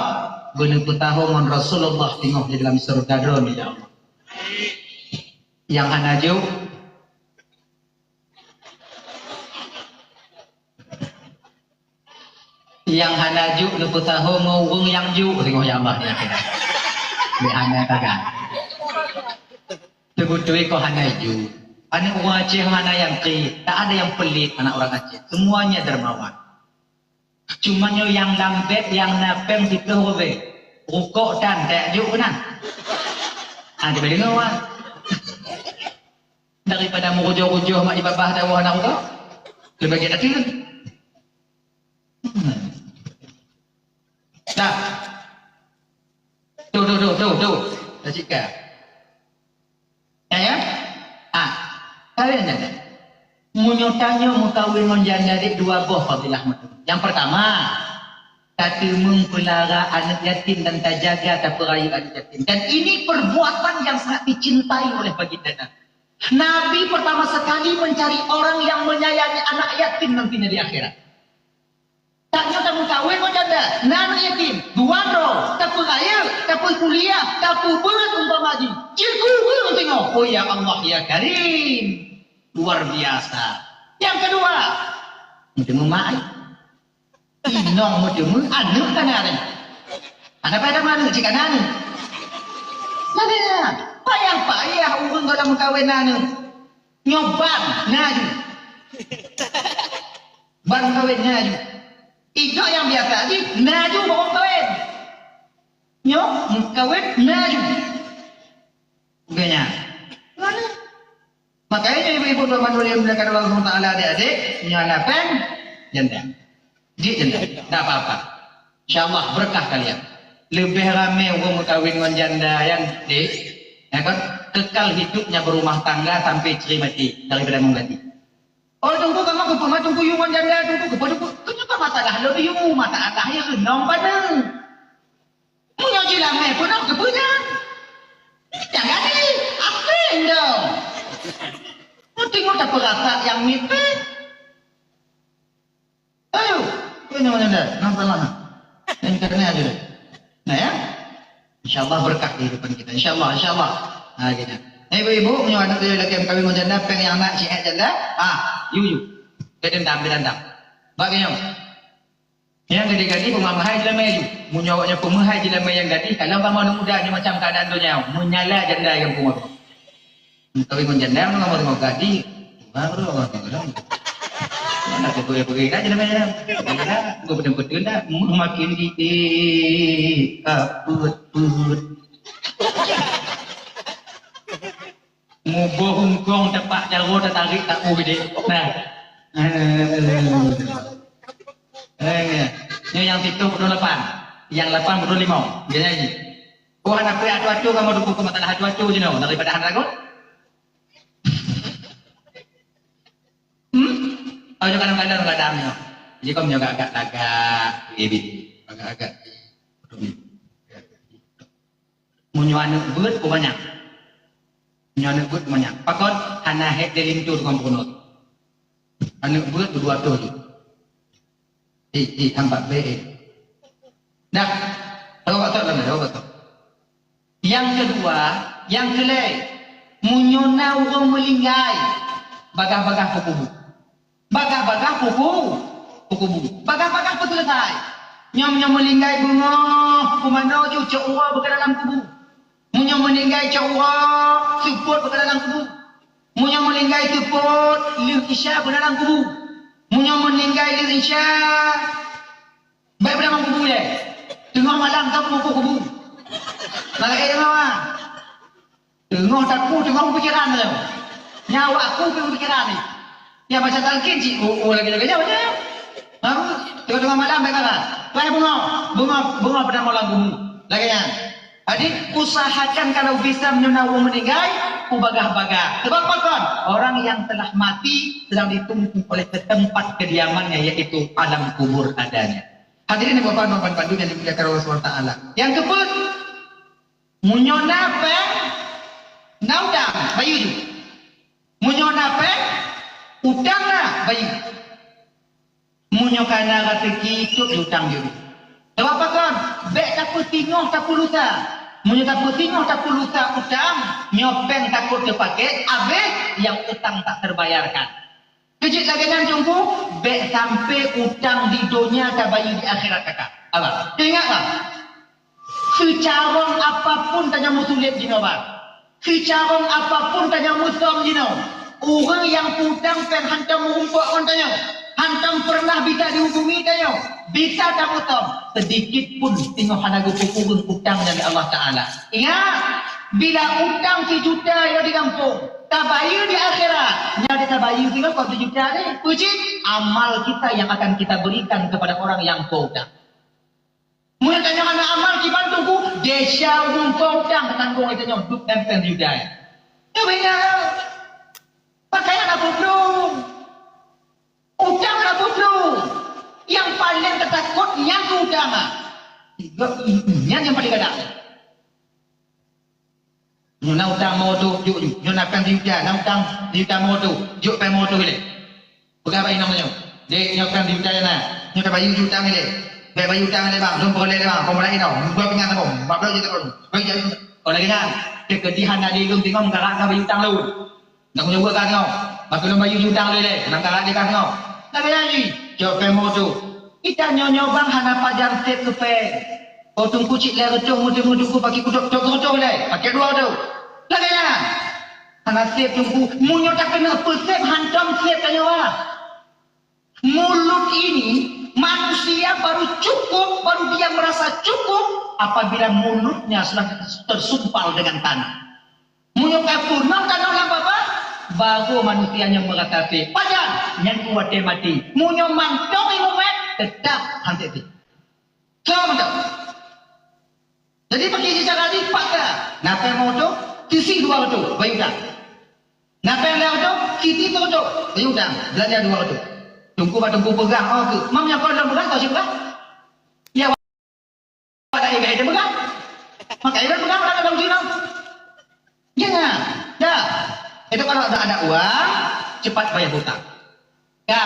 beuneupeusaho ngon Rasulullah singoh di dalam syeuruga Droeneuh, ya Allah. Nyang hana jok, nyang hana jok neupeusaho ngon ureueng nyang jok, singoh, ya Allah, ya Allah. Nyang hana taga. Teubeutôi kok hana ju. Aneuk ureueng Aceh hana nyang kriet, tak ada yang pelit anak orang Aceh. Semuanya dermawan. Cuma nyoe nyang lambek, nyang na péng siplôh ribèe. Rukok tan, tak ju keunan. Ha, cuba deungoe, wah. Daripada meurujoh-rujoh mak ibabah dawa aneuk rukok. Leubeh gét ateun. Hmm. Nah. Tu, tu, tu, tu, tu. Dah cika. Ya, ya? Ah, kawin janda. Meunyoe tanyoe meukawen ngon janda dek dua boh fadilah meuteumé. Yang pertama, tateumeung peulara aneuk yatim dan tajaga tapeurayeuk aneuk yatim. Dan ini perbuatan yang sangat dicintai oleh baginda Nabi. Nabi pertama sekali mencari orang yang menyayangi anak yatim nantinya di akhirat. Tanyoe tameukawen ngon janda, na aneuk yatim, dua droe, tapeurayeuk, tapeukuliah, tapeubeuet umpama jih. Cikgu ureueng teungoh, oh ya Allah ya Karim. Luar biasa. Yang kedua, meuteumé mak ai. Inong meuteumé aneuk ka na ai. Ada pada mana cik aneuk? Mana? Payah-payah ureueng kalau meukawen aneuk. Nyoe ban na ju. Ban kawen na ju. Ijok nyang biasa jih na ju bak kawen. Nyoe kawen na ju. Bukan nyan. Makanya ibu-ibu tuan-tuan yang dimuliakan Allah Subhanahu wa Taala, adik-adik, nyoe na péng janda. Jih janda. Tak apa-apa. Insya Allah berkah kalian. Leubeh ramé ureuëng meukawen ngon janda nyan, dek, ya kan? Kekal hidupnya berumah tangga sampai istri mati daripada mengganti. Oh, Teungku, kamoe keupeue ma Teungku yue ngon janda, Teungku, keupeue, Teungku? Keupeue masalah lôn yue, masalah nyang keunong paneuk. Meunyoe jilamé peunoh keupeue nyan? Jangan ni, asing dong. Meuteungoh tapeurasa nyang miet. Ayo, keunoe nyan dah, nang salah. Nyang keunoe aja deh. Nah ya. InsyaAllah berkah kehidupan kita. InsyaAllah, insyaAllah. Nah, gitu. Nah, ibu-ibu, meunyoe aneuk lelaki kawin ngon janda, péng nyang na siat janda. Ah, yu, yu. Bedendam, bedendam. Bak nyoe. Nyang gadih-gadih peumeuhai jilamé yu. Meunyoe awaknyan peumeuhai jilamé nyang gadih, kalau kamoe aneuk muda nyoe macam keadaan donya, meunyoe na janda nyang peumeuhai. Meukawen ngon janda, meunyoe kamoe aneuk gadih, cuma baru Allah Taala. Mana tu boleh pergi dah jilamé yu. Dah, gua betul-betul dah, makin di, eh, kaput-put. Muboh hungkong tepak jaroe tatarék taoh geude. Nah. Eh, nyoe nyang sitoh peuet lapan, nyang lapan peuet lima. Dia nyanyi. Oh, hana peuet atu-atu kamoe dukung keu masalah atu-atu jinoe daripada hana lagu. Hmm? Oh, nyoe kadang-kadang kadang nyoe. Jadi kau nyoe agak-agak lagak, gitu. Agak-agak. Meunyoe aneuk beuet, peue manyang. Meunyoe aneuk beuet, peue manyang. Pakon? Hana hék lé linto tukang peurunoe. Aneuk beuet beudua toh jih. Eh, eh, tampak bèe, eh. Dah. Tahu tak, tahu tak, tahu tak? Nyang keudua, nyang keulhèe, meunyoe na ureueng meulinggai, bagah-bagah peukubu. Bagah-bagah puku, puku bu. Bagah-bagah peuseuleusai. Nyoe, nyoe meulinggai beungoh, pumanö ju cok uroe beuka dalam kubu. Meunyoe meulinggai cok uroe, seupôt beuka dalam kubu. Meunyoe meulinggai seupôt, lheueh isya beuka dalam kubu. Meunyoe meulinggai lheueh isya, bèk beuka dalam kubu lé. Teungoh malam ka peubuka kubu. Lalai éh, teungoh. Teungoh taku, teungoh peupikiran nyoe. Nyan awak ku pih peupikiran ni. Nyang baca talkin cit, oh, oh, lagèe-lagèe nyoe, nyoe. Ha? Teungoh-teungoh malam bèk marah. Wahé beungoh, beungoh, beungoh padang malam gumu. Lagèe nyan. Jadi, usahakan kalau bisa meunyoe na ureueng meuninggai, ubagah-bagah. Sebab pakon? Orang yang telah mati sedang ditunggu oleh ke tempat kediamannya, yaitu alam kubur adanya. Hadirin Bapak, Bapak, Bapak, yang dimuliakan Allah Subhanahu wa Taala. Yang keempat, meunyoe na péng, na utang, bayeue ju. Meunyoe na péng, utang na, bayeue. Meunyoe ka na raseuki, cok ju utang ju. Sabab pakon? Bèk tapeusingoh tapulusa. Meunyoe tapeusingoh tapulusa utang, nyoe péng takot teupaké, abéh nyang utang tak terbayarkan. Keu jeuet lagèe nyan Teungku, bèk sampai utang di donya tabayeue di akhirat, kakak. Abang, ingat, bang. Seucarông apapun tanyoe meusulet jinoe, bang. Seucarông apapun tanyoe musöm jinoe, ureueng nyang peutang péng hantom meurumpok ngon tanyoe, hantom peureunah bisa dihubungi tanyoe, bisa tamusöm, seudikit pun singoh hana geupeukureueng utang nyan lé Allah Taala. Ingat, bila utang sijuta nyoe digampông, tabayeue di akhirat, nyan tabayeue singoh kon sijuta nyoe. Peue cit? Amal kita yang akan kita berikan kepada orang yang peutang. Meunyoe tanyoe hana amal kiban Teungku, desya ureueng peutang tanggong lé tanyoe duek péng-péng sijuta. Tapi na pakaian hana peuplueng. Utang hana peuplueng. Nyang paleng tatakot nyan keu utang. Nyan nyang paleng galak. Nyoe na utang moto, jok ju. Nyoe na péng sijuta, na utang sijuta moto, jok péng moto ilèe. Peugah bak inong nyoe, "Dek, nyoe péng sijuta na. Nyoe tabayeue ju utang ilèe. Bèk bayeue utang ilèe, bang. Lôn peureulèe lé, bang. Peue meulayeue inong. Dua pingan saboh. Empat ploh juta lôn." Bagi jai. Oh, lagèe nyan. Teukeudi hana lé lôn singoh meukarat ka bayeue utang lôn. Ndak meunyoe ka singoh. Maka lôn bayeue ju utang lôn ilèe. Meukarat lé ka singoh. Lagèe nyan jih. Jok péng moto. Ita nyoe-nyoe bang hana pajan sép keu péng. Oh, Teungku cit lhèe reutôh, meuteumé Teungku paké kudok, tok reutôh lé, paké dua reutôh. Lagèe nyan. Hana sép Teungku, meunyoe takeuneuk peusép hantom sép tanyoe. Mulut ini, manusia baru cukup, baru dia merasa cukup apabila mulutnya sudah tersumpal dengan tanah. Meunyoe ka peunoh tanoh lam babah, baru manusia nyan meurasa sép. Pajan? Nyan keu watèe maté. Meunyoe mantong ié mumet, teutap han sép. Soe mantong? Jadi, pakai secara lipat ka. Na péng limong reutôh, tisi dua reutôh, bayeue utang. Na péng limong reutôh, tisi sireutôh, bayeue utang. Beulanja dua reutôh. Teungku bak teungku peugah, oh, keu, "Mam, nyang kon lôn peugah, soe cit peugah?" Ya, awak dah ingat itu peugah. Maka itu peugah, orang ada uji tau. Jangan. Dah. Itu kalau dah ada uang, cepat bayar hutang. Ya,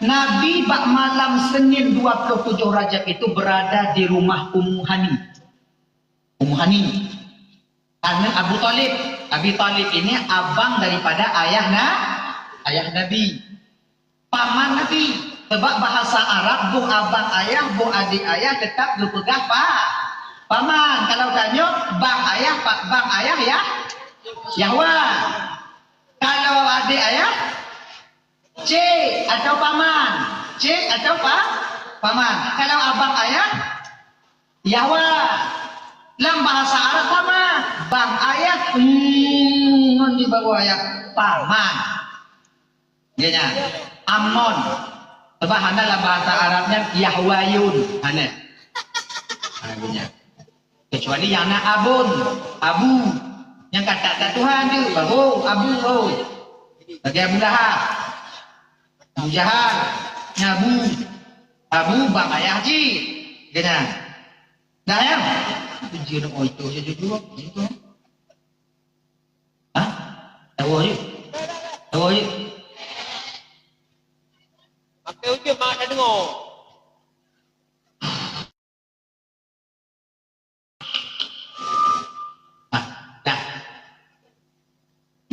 Nabi bak malam Senin dua puluh tujuh Rajab itu berada di rumah Ummu Hani. Ummu Hani. Aneuk Abu Thalib. Abi Thalib ini abang daripada ayah na-, ayah Nabi. Paman Nabi. Sebab bahasa Arab, boh abang ayah, boh adik ayah tetap geupeugah pa-, paman. Kalau tanyoe, bang ayah, pa-, bang ayah, ya, Yahwa. Kalau adik ayah, cik atau paman. Cik atau pa-, paman. Kalau abang ayah, Yahwa. Lam bahasa Arab sama. Bang ayah, hmm, ngon di bawah ayah, paman. Geunya, Amnon. Sebab hana lam bahasa Arab nyan Yahwayun. Hana. Ha, geunya. Kecuali nyang na abon, abu. Nyang ka that-that Tuhan tu, abu, abu, oh. Bagi Abu Lahab. Abu Jahal. Nyan abu. Abu bak ayah cit. Geunya. Dah ya? Ujian oh itu je jujur. Itu. Ha? Tahu je. Tahu je. Pakai ujian mak tak dengar. Ah, dah.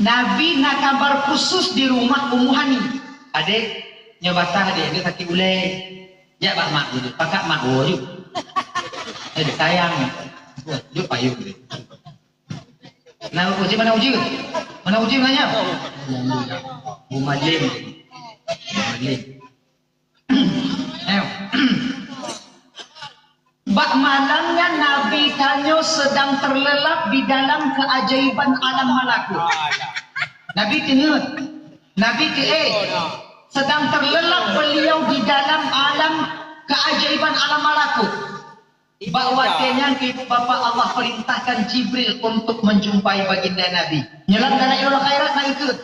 Nabi na kabar khusus di rumah Ummu Hani. Adek, nyoe basah adek, adek sakit ulée. Jak bak mak dulu, pakat mak dulu. Eh, sayang. Jok payung dulu. Nah, uji mana uji? Mana uji nanya? Bu Malim. Bu Malim. Ayo. Bak malam nyan Nabi tanyoe sedang terlelap di dalam keajaiban alam malakut. Nabi teungeut, Nabi teuéh, sedang terlelap beliau di dalam alam keajaiban alam malakut. Bak watée nyan ibu bapak Allah perintahkan Jibril untuk menjumpai baginda Nabi. Nyoe lam dalam Ilmu Khairat na ikut.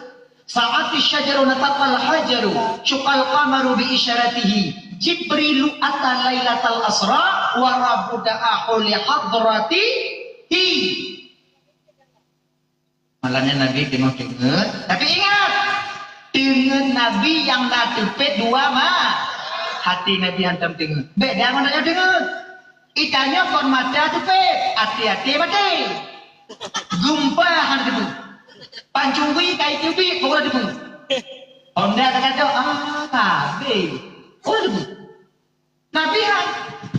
Sa'ati syajaru nataqal hajaru, syuqal qamaru bi isyaratihi. Jibrilu ata lailatal asra wa rabbu da'ahu li hadratihi. Malam nyan Nabi teungoh teungeut, tapi ingat, teungeut Nabi nyang na teupet dua ma-, hati Nabi hantom teungeut. Beda ngon tanyoe teungeut. Itanyoe kon mata teupet, hati-hati maté. Gumpa hana teupeu. Pancung bui kai teubiet, baru teupeu. Honda ka gadôh, ah, kabeh. Baru teupeu. Nabi hai.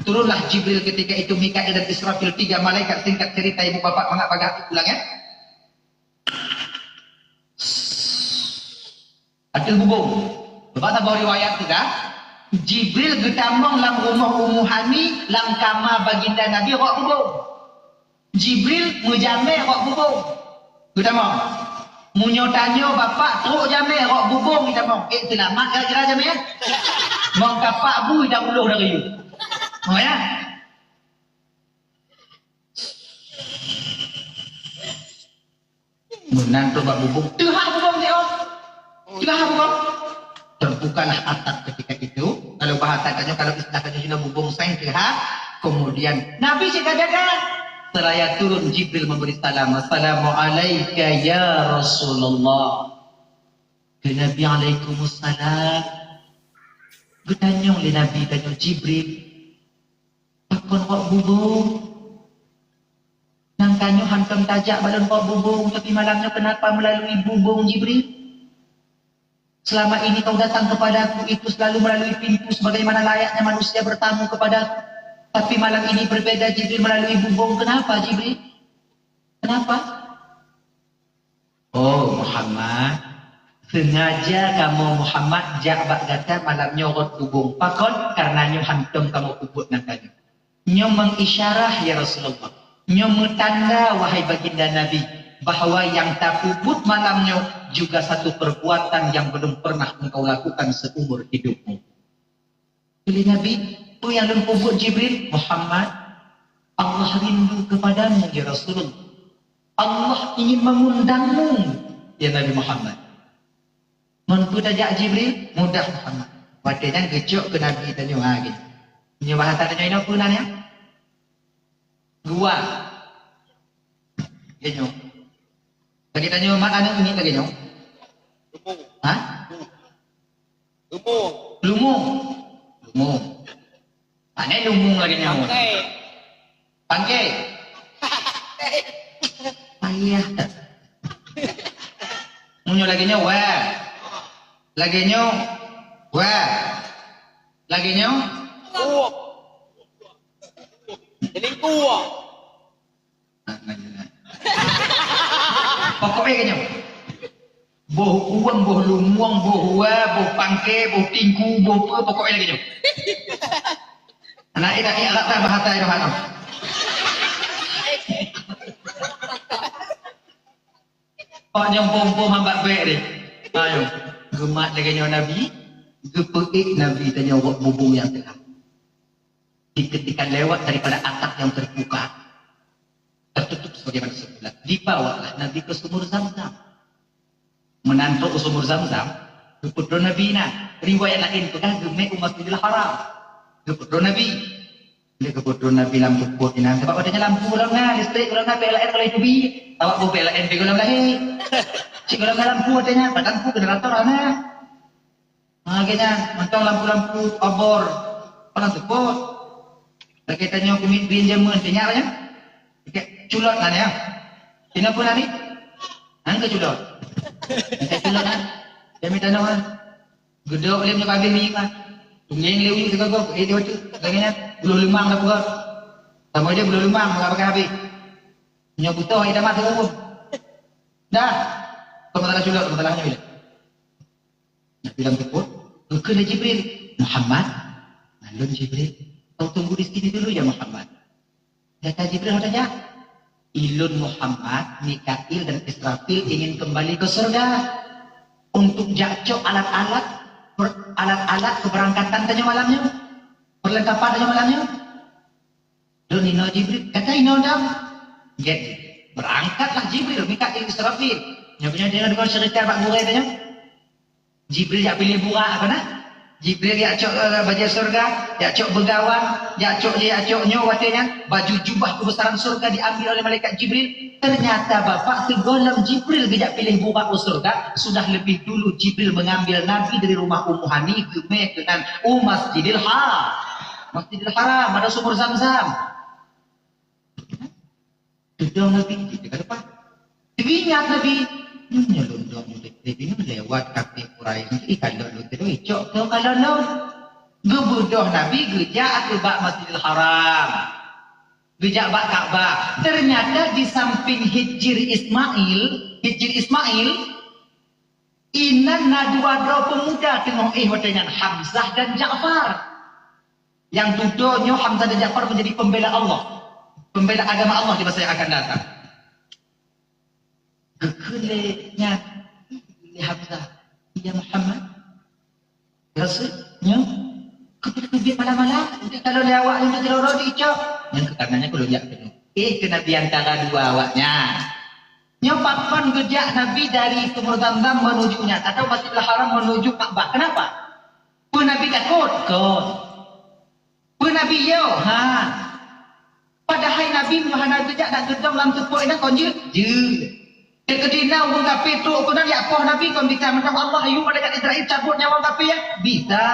Turunlah Jibril ketika itu, Mikail dan Israfil, tiga malaikat, singkat cerita ibu bapak mangat bagah ulang ya. Ateueh bubông. Bak saboh riwayat teuka, Jibril geutamong lam rumoh Ummu Hani, lam kama baginda Nabi rot bubông. Jibril meujamé rot bubông. Geutamong. Meunyoe tanyoe bapak trok jamé rot bubông geutamong. Eh, seulamat gara-gara jamé, eh? Ngon kapak bui dan uloh dari yue. Oh, ya? Meunan tu bak bubông, teuhah bubông dia. Teuhah bubông. Terbukalah atap ketika itu. Kalau bahasa tanyoe, kalau istilah tanyoe, bubông seng teuhah. Kemudian Nabi cit ka jaga. Seraya turun Jibril memberi salam. Assalamualaikum ya Rasulullah. Keu Nabi, alaikumussalam. Geutanyong lé Nabi, tanyoe Jibril. Pakon rot bubông? Nang tanyoe hantom tajak bak lôn rot bubông, tapi malam nyoe kenapa melalui bubông, Jibril? Selama ini kau datang kepadaku itu selalu melalui pintu sebagaimana layaknya manusia bertamu kepadaku. Tapi malam ini berbeda, Jibril, melalui bubông. Kenapa, Jibril? Kenapa? Oh, Muhammad, sengaja kamoe Muhammad jak bak gata malam nyoe rot bubông. Pakon? Karena nyoe hantom kamoe peubuet ngon tanyoe. Nyoe mengisyarah, ya Rasulullah. Nyoe meutanda, wahai baginda Nabi, bahwa nyang tapeubuet malam nyoe juga satu perbuatan yang belum pernah engkau lakukan seumur hidupmu. Kheun lé Nabi, "Peue nyang lôn peubuet, Jibril?" "Muhammad, Allah rindu kepadamu, ya Rasulullah. Allah ingin mengundangmu, ya Nabi Muhammad. Ngon peue tajak Jibril, mudah Muhammad. Watèe nyan geucok keu Nabi tanyoe, ha, gini. Nyoe bahasa tanyoe inoe peue nan nyan? Gua. Geucok. Lagèe tanyoe mat aneuk miet lagèe nyoe. Ha? Lumong. Lumong. Lumong. Pane lumong lagèe nyoe. Pangke. Pangke. Payah that. Meunyoe lagèe nyoe, wah. Lagèe nyoe, wah. Lagèe nyoe. Uwok. Selingkuh. Pokoknya gini. Boh uweueng, boh lumueng, boh wa, boh pangke, boh tingku, boh pe, pokoknya gini. Anak ina ni alat tak bahasa itu hak. Pak nyong pom-pom hamba baik deh. Ayo, gemat lagi nyoe Nabi, geupeuk Nabi tanya wak bubung yang tengah. Diketika lewat daripada atap yang terbuka, tertutup sebagaimana semula. Dibawalah Nabi ke sumur Zam-Zam. Meunan trok u sumur Zam-Zam, geupeudroe Nabi na. Riwayat laén peugah geumé u Masjidil Haram. Geupeudroe Nabi. Lé geupeudroe Nabi lam seupôt inan. Sabab watèe nyan lampu gohlom na, listrik gohlom na, P L N gohlom teubi. Awak boh P L N pi gohlom lahé. Cit gohlom na lampu watèe nyan, padahai lampu generator hana. Ha, lagèe nyan, mantong lampu-lampu obor. Padahai seupôt. Lagèe tanyoe keumiet bin jameun, teuingat nyan? Oke, culot na nyan. Inoe peue na ni? Nyan keu culot. Nyan keu culot na. Kami tanoh na. Geudok lé nyoe ka habéh minyeuk ah. Tunggeng lé uyeuk sigoe-goe, eh, dia baca. Lagèe nyan, puluh limang dah peugah. Sama aja puluh limang, maka pakai habéh. Nyoe butoh, eh, dah masuk hukum. Dah. Kau masalah culot, masalah nyoe je. Nabi lam teupot, geukheun lé Jibril, "Muhammad, nalôn Jibril, kau tunggu di sini dulu ya Muhammad." Kata Jibril, "Ho tajak?" "Ilôn Muhammad, Mikail dan Israfil ingin kembali ke surga untuk jak cok alat-alat, per-, alat-alat keberangkatan tanyoe malam nyoe, perlengkapan tanyoe malam nyoe." Lôn inoe Jibril, kata inoe dam. Gét. Berangkatlah Jibril, Mikail, Israfil. Nyoe, nyoe, nyoe, deungon cerita bak gurèe tanyoe. Jibril jak piléh burak apa na? Jibril jak cok, eh, bajèe syurga, jak cok beugawan, jak cok, jak cok nyoe watèe nyan, baju jubah keubesaran syurga diambil oleh malaikat Jibril. Ternyata Bapak, sigohlom Jibril geujak piléh burak u syurga, sudah lebih dulu Jibril mengambil Nabi dari rumah Ummu Hani, geumè keunan u Masjidil Ha-, Masjidil Haram, ada sumur Zam-Zam. Teudong Nabi, di teuka depan. Teuingat Nabi, "Nyoe lôn dong di, di, di, lewat kafé Quraisy, ih, kalon lôn teuh, cok keu kalon lôn." Geubeudôh Nabi geujak keu bak Masjidil Haram. Geujak bak Ka'bah. Ternyata di samping Hijir Ismail, Hijir Ismail, inan na dua droe pemuda teungoh éh watèe nyan, Hamzah dan Ja'far. Nyang tutoe nyoe Hamzah dan Ja'far menjadi pembela Allah, pembela agama Allah di masa yang akan datang. Geukheun lé nyan, lé Hamzah, "Ya Muhammad, Rasul, nyoe keubiet-keubiet malam-malam, di kalau lé awak nyoe di loro dicok." Nyang keukarena nyan keu lôn jak keunoe. Eh, keunabian antara dua awak nyan. Nyoe pakon geujak Nabi dari Sumur Zamzam menuju nyan, atau Masjidil Haram menuju Ka'bah. Kenapa? Peue Nabi takot? Kon. Peue Nabi yo? Ha. Padahai Nabi nyoe hana geujak, dak geudong lam teupôt inan kon jeuet? Jeuet. Teukeudi na ureueng kafé trok keunan jak poh Nabi, kon bisa mantong Allah yue malaikat Israel cabot nyawa kafé nyan? Bisa.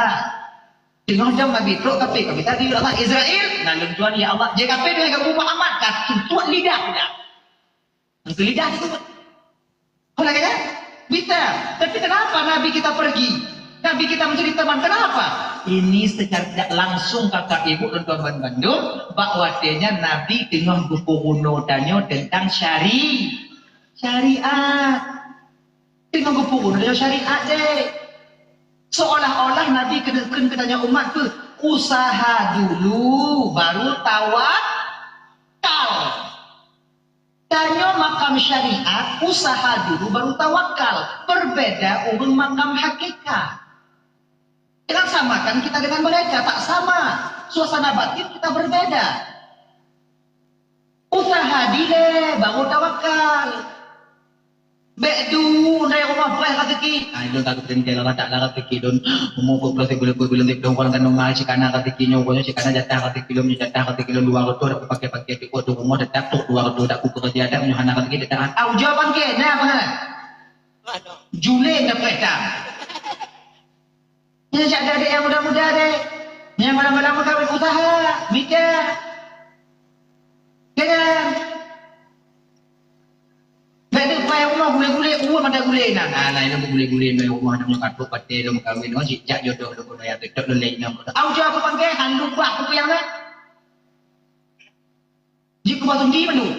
Teungoh dong Nabi trok kafé, kon bisa geuyue Allah, "Israel, nalôn tuan ya Allah." Jih kafé deungon Muhammad ka tutuek lidah dah. Engkau lidah itu. Kalau kita bisa, tapi kenapa Nabi kita pergi? Nabi kita mencari teman, kenapa? Ini secara tidak langsung kakak ibu dan tuan bandum, bak watèe nyan Nabi teungoh geupeurunoe tanyoe tentang syari-, syariat. Teungoh geupeurunoe tanyoe syariat deh. Seolah-olah Nabi keuneuk kheun keu tanyoe umat tu, usaha dulu baru tawakal. Tanyoe makam syariat, usaha dulu baru tawakal. Berbeda ureueng makam hakikat. Jangan samakan kita dengan mereka, tak sama. Suasana batin kita berbeda. Hadi lé, baru tawakal. Bèk du, dari rumah preh rezeki. Ah, ilôn ka geupeurintah Allah Taala rezeki lôn. Umu peuet ploh sibuleuen peuet buleuen siplôh ureueng kandông ma, cit kana rezeki nyoe, nyoe cit kana jatah rezeki lôn, nyoe jatah rezeki lôn dua reutôh, dak kupaké-paké, di rumoh tetap trôk dua reutôh, dak kupeureuja, dak nyoe hana rezeki, dak hana. Au jaweuban keu na, bah. Julen dak preh tam. Nyan jak adék nyang muda-muda deh. Nyang malam-malam meukawen usaha, mita. Kadang. Bèk teuh pai rumoh gulé-gulé, ueh mata gulé nan. Ah, laén lom gulé-gulé mai rumoh, nyoe ka trôk patéh lom meukawen, oh, jijak jodoh lom keunoe, ya, teutap lom lé inong. Au jaweueb pangkée, han lupa aku peue nyang na. Jikeuba sendiri mandum.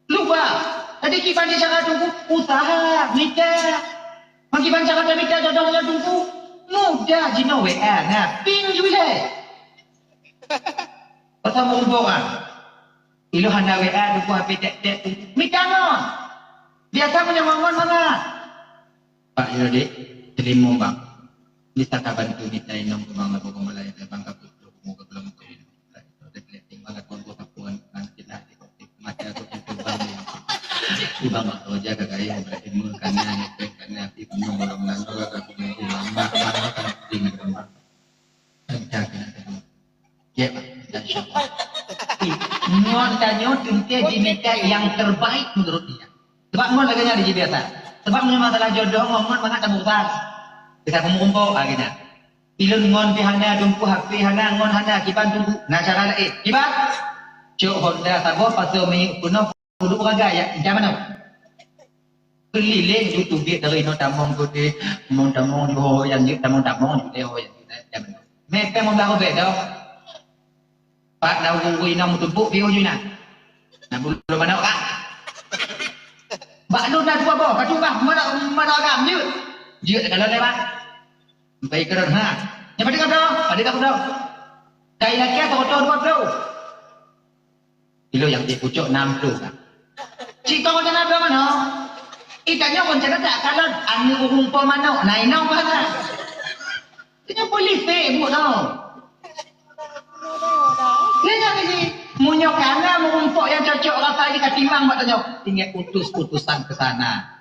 Lupa. Tadi kiban cara tunggu usaha, mita. Maki ban cara mita jodoh nyoe tunggu. Mudah jinoe W A, nah, ping ju ilée. Pasal mumpung ah. Ilôn hana W A, tunggu H P tek-tek tunggu. Mita ngon. Biasa meunyoe ngon mangat. Pak Yodi, terima bang. Bisa ka bantu mita inong keu bang, lagu keu malai, bang ka putôh, keu bang ka putôh. Ibang mak roja ka gaya, berarti mu kana, kana, tapi penuh orang Melayu, ka guna ibang mak, mak, mak, mak, mak. Entah kenapa. Ya, Pak. Insya Allah. Ngon tanyoe teuntée jimita yang terbaik menurut dia. Sebab ngon lagée nyan jih biasa. Sebab meunyoe masalah jodoh, ngon, ngon mangat tabong bang. Kita kumpul-kumpul, ah, gitu. Ilôn ngon pih hana, tungku H P hana, ngon hana, kiban tungku. Na cara laén. Kiban? Cok Honda saboh, pasoe minyeuk peunoh, peuduek raga, ya, macam mana? Keuliléng ju teubiet dari inoe tamong keudeh, mon tamong di ho nyang jeuet, tamong-tamong di ho nyang jeuet, macam mana? Mepeng meubahu beda. Pat na ureueng inong meutumpôk piôh ju na. Na bulu manok ka. Bak lôn na dua boh, ka tumbah manok, manok agam jeuet. Jeuet ka lôn lewat. Sampai keudroe ha. Nyang padé ka bloe, padé ka bloe. Kai lakée seukoto dua ploh. Kilo nyang di pucok nam ploh ka. Cit kong rencana bloe manoe. Ih, tanyoe rencana dak kalon aneuk ureueng po manok, na inong bah na. Tanyoe polis teh buet tau. Nyan nyan lagi. Meunyoe kana meurumpok nyang cocok rasa jih ka timang bak tanyoe. Ingat utus-utusan ke sana.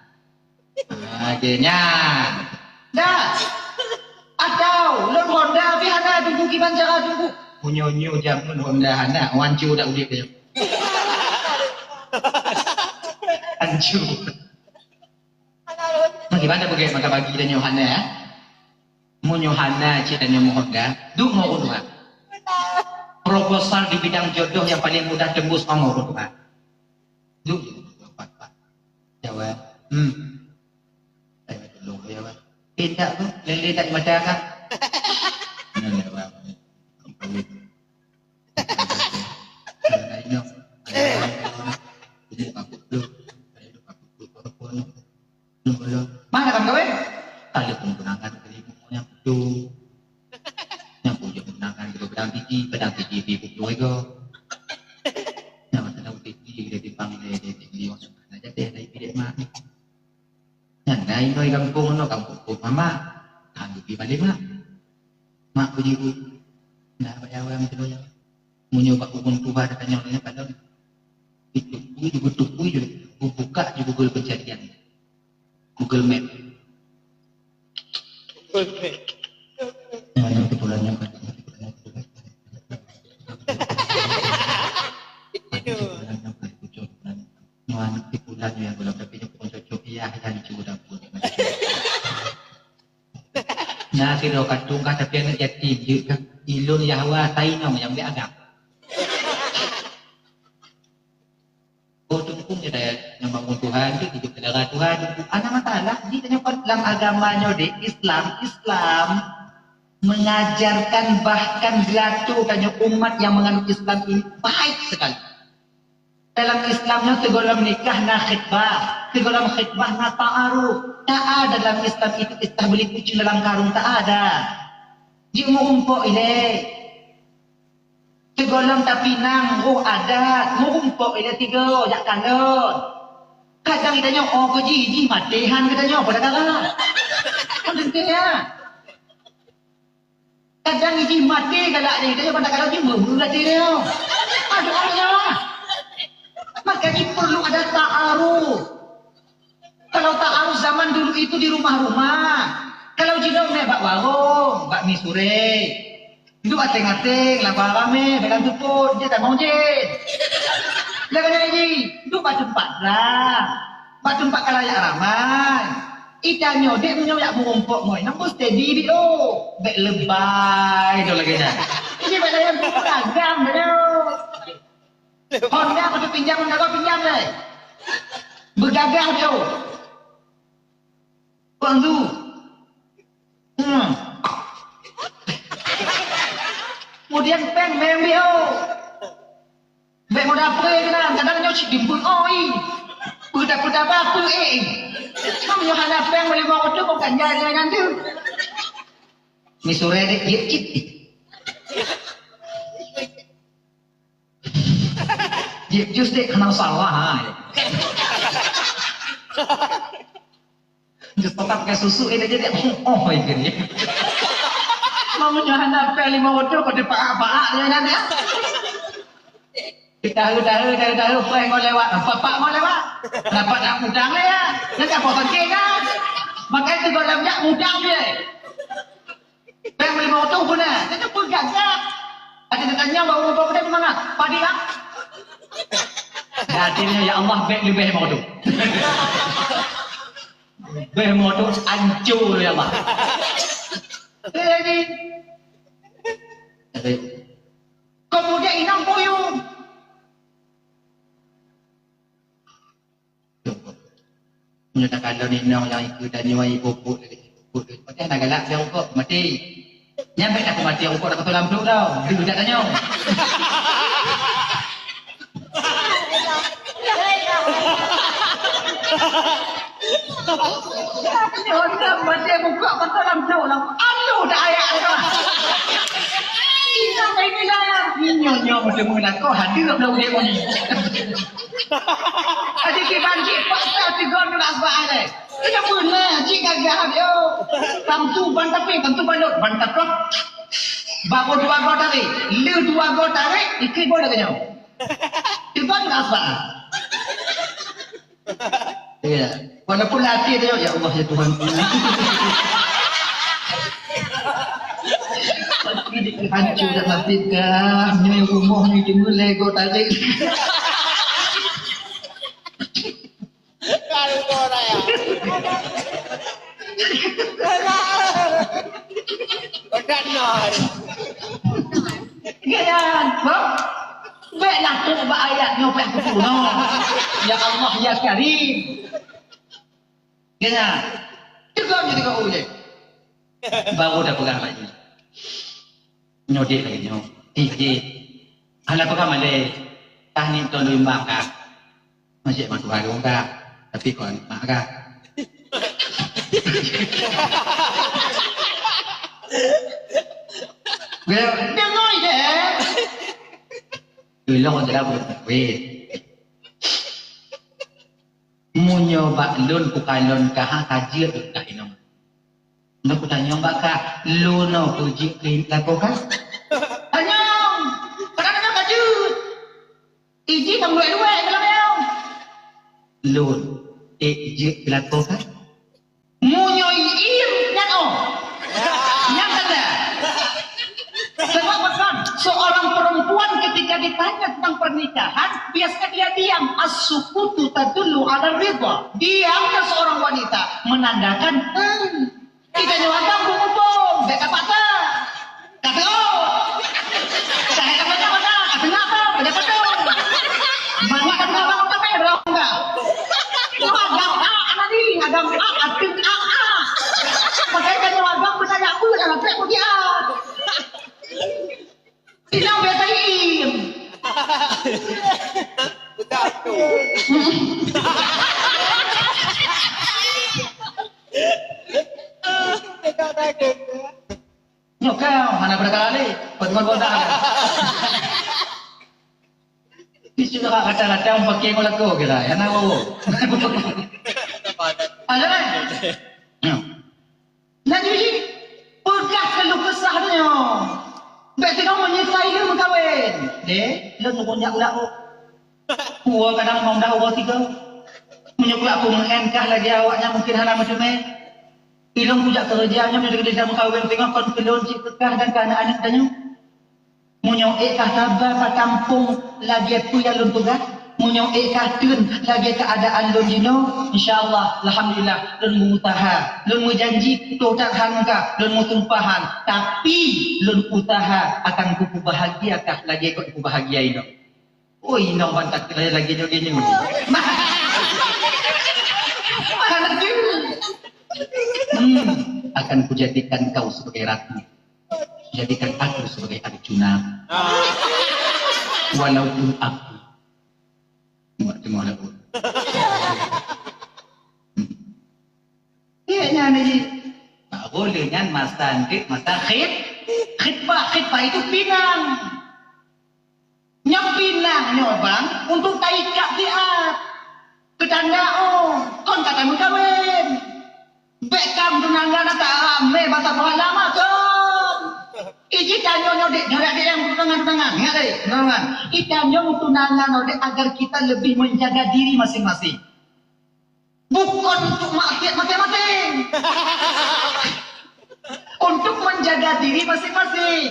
Ah, lagèe nyan. Dah. Atau lôn Honda pih hana tunggu kiban cara tunggu. Meunyoe nyoe jameun Honda hana, hanco dak udép tanyoe. Hanco. Bagaimana bagi maka bagi tanyoe hana, eh? Meunyoe hana cit tanyoe mohon dah, duek ngon ureueng tuha. Proposal di bidang jodoh yang paling mudah tembus ngon ureueng tuha. Duek je ureueng tuha, Pak, Pak. Jawab, hmm. Saya tulung dia, Pak. Pinta tu, lele tak mata kan? Nah, lewat. Kawin. Mana kamu kawin? Ada pun kenangan dari yang itu. Yang punya kenangan dari pedang gigi, pedang gigi di buku itu. Yang mana gigi dari panggil dari tinggi, maksudnya jadi dari bilik mah. Nyan na inong gampông nyoe, gampông Pok Mamak. Ka geubi bak lé mak. Mak ku jibu, na bak Jawa meusidroe nyan. Meunyoe bak ureueng tuha tanyong nyan padub. Itu pui juga, tu pui juga. Buka di Google pencarian. Google Map. Google Map. Nah, itu bulan yang Ngon tipulan nyang golom, tapi nyoe pun cocok, iya, iya, dicu dapur. Na sidroe katong ka tapi aneuk yatim, jeuet ka ilôn Yahwa sainong nyang bèk agam. Oh, teungku, nyang bangon Tuhan tu, hidup saudara Tuhan. Ana masalah, di tanyoe lam agama nyoe deh, Islam, Islam mengajarkan bahkan geulatô tanyoe umat yang menganut Islam ini baik sekali. Dalam Islam nyoe sigohlom nikah na khitbah, sigohlom khitbah na ta'aruf. Tak ada dalam Islam itu kisah beli kucing dalam karung, tak ada. Jeuet meurumpok ilée. Sigohlom tapinang roh adat, meurumpok ilée sigoe jak kalon. Kadang geutanyoe, oh, keu jih, jih maté han geutanyoe, pada galak. Kan teuntèe nyan. Kadang jih maté galak jih, geutanyoe pada galak jih, meuheuh até nyoe. Aduh, Allah. Perlu ada ta'aruf. Kalau ta'aruf zaman dulu itu di rumah-rumah. Kalau jinoe mé bak warong, bak mi suré. Duek ateng-ateng, laba ramé, bak lam teupot, jeuet tamong jén. Lagèe nyan jih, duek bak teumpat rang. Bak teumpat kalayak ramai. Itanyoe dek meunyoe jak meurumpok ngon inong, beusteady bit oh. Bèk lebai tu lagèe nyan. Ini bèk layan tu agam tu. Honda patut pinjam, Honda kau pinjam deh. Beugagah tu. Kuang tu. Hmm. Kemudian pèng mem bio. Bèk mudah pre kena, kadang nyoe cit dimbeueng oi. Peue dah peue dah bah peue eh. Cuma nyoe hana pèng boleh bawa tu bukan jalan dengan tu. Ni sore dek jip cit. Jip jus dek kena salah ha. Jus tetap ke susu ini jadi oh ini. Mau nyoe hana pèng lima puluh kau dipaak-paak dia nanti. Tahu tahu tahu tahu pèng mau lewat, apa pak mau lewat. Dapat nak udang ya. Nak apa pakai kan? Makai tu kalau nak udang dia. Pèng lima puluh guna, kita pun gagah. Ada ditanya baru berapa dia mana? Padi lah. Hatinya ya Allah bèk leubeh lima puluh. Bèk lima puluh hancur ya Allah. Jadi, jadi, kemudian inang buyung. Nyoe takalon inong nyang ikeu tanyoe, ipupuk lagèe ipupuk lagèe. Padahai na galak siang rukok, mati. Nyan bèk dah mati rukok dah beutôi lam duek tau. Di bujak tanyoe. Nyoe dah mati rukok beutôi lam duek lah. Aduh, dah ayak dah. Inong ini lah. Nyoe, nyoe, meuteumé lakoe hadir dah udép ni. Adik kiban cik paksa tegon ngon asbak alai. Kenapa lah cik gagah dia? Tentu ban tapi tentu balut ban tapi. Baru dua go tarik, le dua go tarik, ikut bola kena. Tegon ngon asbak. Ya, walaupun latih dia, ya Allah ya Tuhan. Hancur dah nasib dah. Ni rumah ni cuma lego tarik. Kalau orang ya. Benar. Ganyan, bro. Bèk lakoe bak ayat nyoe pèng kutu nyoe. Ya Allah ya Karim. Ganyan. Teugom jadi kau je. Baru dah pegang lagi. Nyoe dek lagi nyoe. Eh, dek. Alah pegang malèe. Tah ni tuan lôn imbang kah? Masih mak Tuhan dong kah? Tapi kau anak mak kah? Dengar deh. Tolong je lah buat weh. Meunyoe bak lôn kukalon kah ka jeuet lôn kah inong. Nyoe kutanyong bak kah, lôn nyoe peujeuet keu lakoe kah? Tanyong, kadang-kadang ka jeuet. Iji ka meuduek-duek dalam ayong. Lôn, ék jeuet keu lakoe kah? Meunyoe iem nyan oh. Nyan tanda. Sebab bukan seorang perempuan ketika ditanya tentang pernikahan, biasanya dia diam. As-sukutu tadullu 'ala ridha. Diamnya seorang wanita menandakan, hmm, kita nyoe agam beumubong, bèk kapaksa. Ka teuôt. Syahid ka teuôt mata, ka teuôt apa? Pada padum. Mangat ka teuôt apa? Tapi rong ka. Agam a, anak ni, agam a, ateueng a, a. Pakai ka nyoe agam, beutanya peue, anak trek putih a. Tinang biasa im. Betul. Nyoe kau hana beureukat lé, peungon boda. Di sini kata-kata pakai ngon lakoe kira, hana wowo. Ada kan? Nah. Laju jih peugah keuluh keusah nyoe. Bèk teuka meunyeusai lé meukawen. Deh, lôn nyoe nyak ulak oh. Uroe kadang limong blah uroe tiga. Meunyoe keu aku meu'en kah lagèe awaknyan mungken hana meuteumé. Ilôn kujak keureuja nyoe meunyoe deuh meukawen teungoh kon keu lôn cit keu kah dan keu aneuk-aneuk tanyoe. Meunyoe ék kah saba ka kampông lagèe peue nyang lôn peugah, meunyoe ék kah teun lagèe keuadaan lôn jinoe, insya Allah, alhamdulillah, lôn meuusaha, lôn meujanji, toh that han ka, lôn meusumpah han, tapi lôn usaha akan kupeubahagia kah lagèe kon kupeubahagia inoe. Oi, inong bantat keuhai lagèe nyoe, lagèe nyoe. Hmm, akan kujadikan kau sebagai ratu. Jadikan aku sebagai Arjuna. Walaupun aku cuma, cuma walaupun. Iya, nyan lagi. Baru lé nyan masa antik, masa khit-, khitbah. Khitbah itu pinang. Nyoe pinang nyoe, bang, untuk taikab siat. Keutanda, oh, kon ka tameukawen. Bèk kam tunangan ata ramé basa peuhalama kon. Iji tanyoe nyoe dek, nyoe dek yang tunangan-tunangan. Ingat deh, tunangan. Ita nyoe tunangan nyoe dek agar kita lebih menjaga diri masing-masing. Bukan untuk maksiat masing-masing. Untuk menjaga diri masing-masing.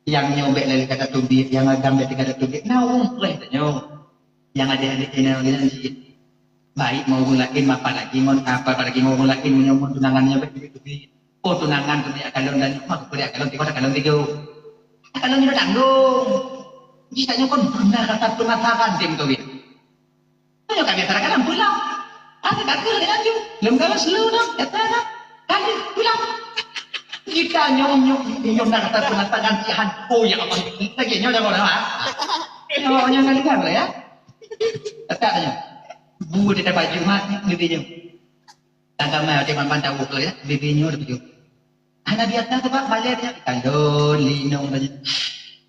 Nyang nyoe bèk lé ka tateubiet, nyang agam bèk ka tateubiet. Na ureueng preh tanyoe. Nyang adék-adék inong nyan cit. Baik ngon ureueng laén, apalagi ngon, apalagi ngon ureueng laén, meunyoe ngon tunangan nyoe bèk teubiet-teubiet. Oh, tunangan keuneuk kalon dan nyoe mah keuneuk kalon, tiba kalon tiga. Kalon nyoe tanggong. Jih tanyoe kon beuna rasa penasaran tem kawin. Meunyoe ka biasa kadang pulang. Ada kata lagi laju. Lom galas lu dah, kata dah. Tadi pulang. Kita nyong nyong nyong nak kata penasaran si han. Oh ya Allah. Lagi nyong dah orang ah. Nyong nyong kali kan ya. Kata dah nyong. Bu dia dapat Jumat ni dia nyong. Tangga mai dia mampan tahu tu ya. Dia nyong dia nyong. Hana biasa tu pak balik dia. Kandon linong tadi.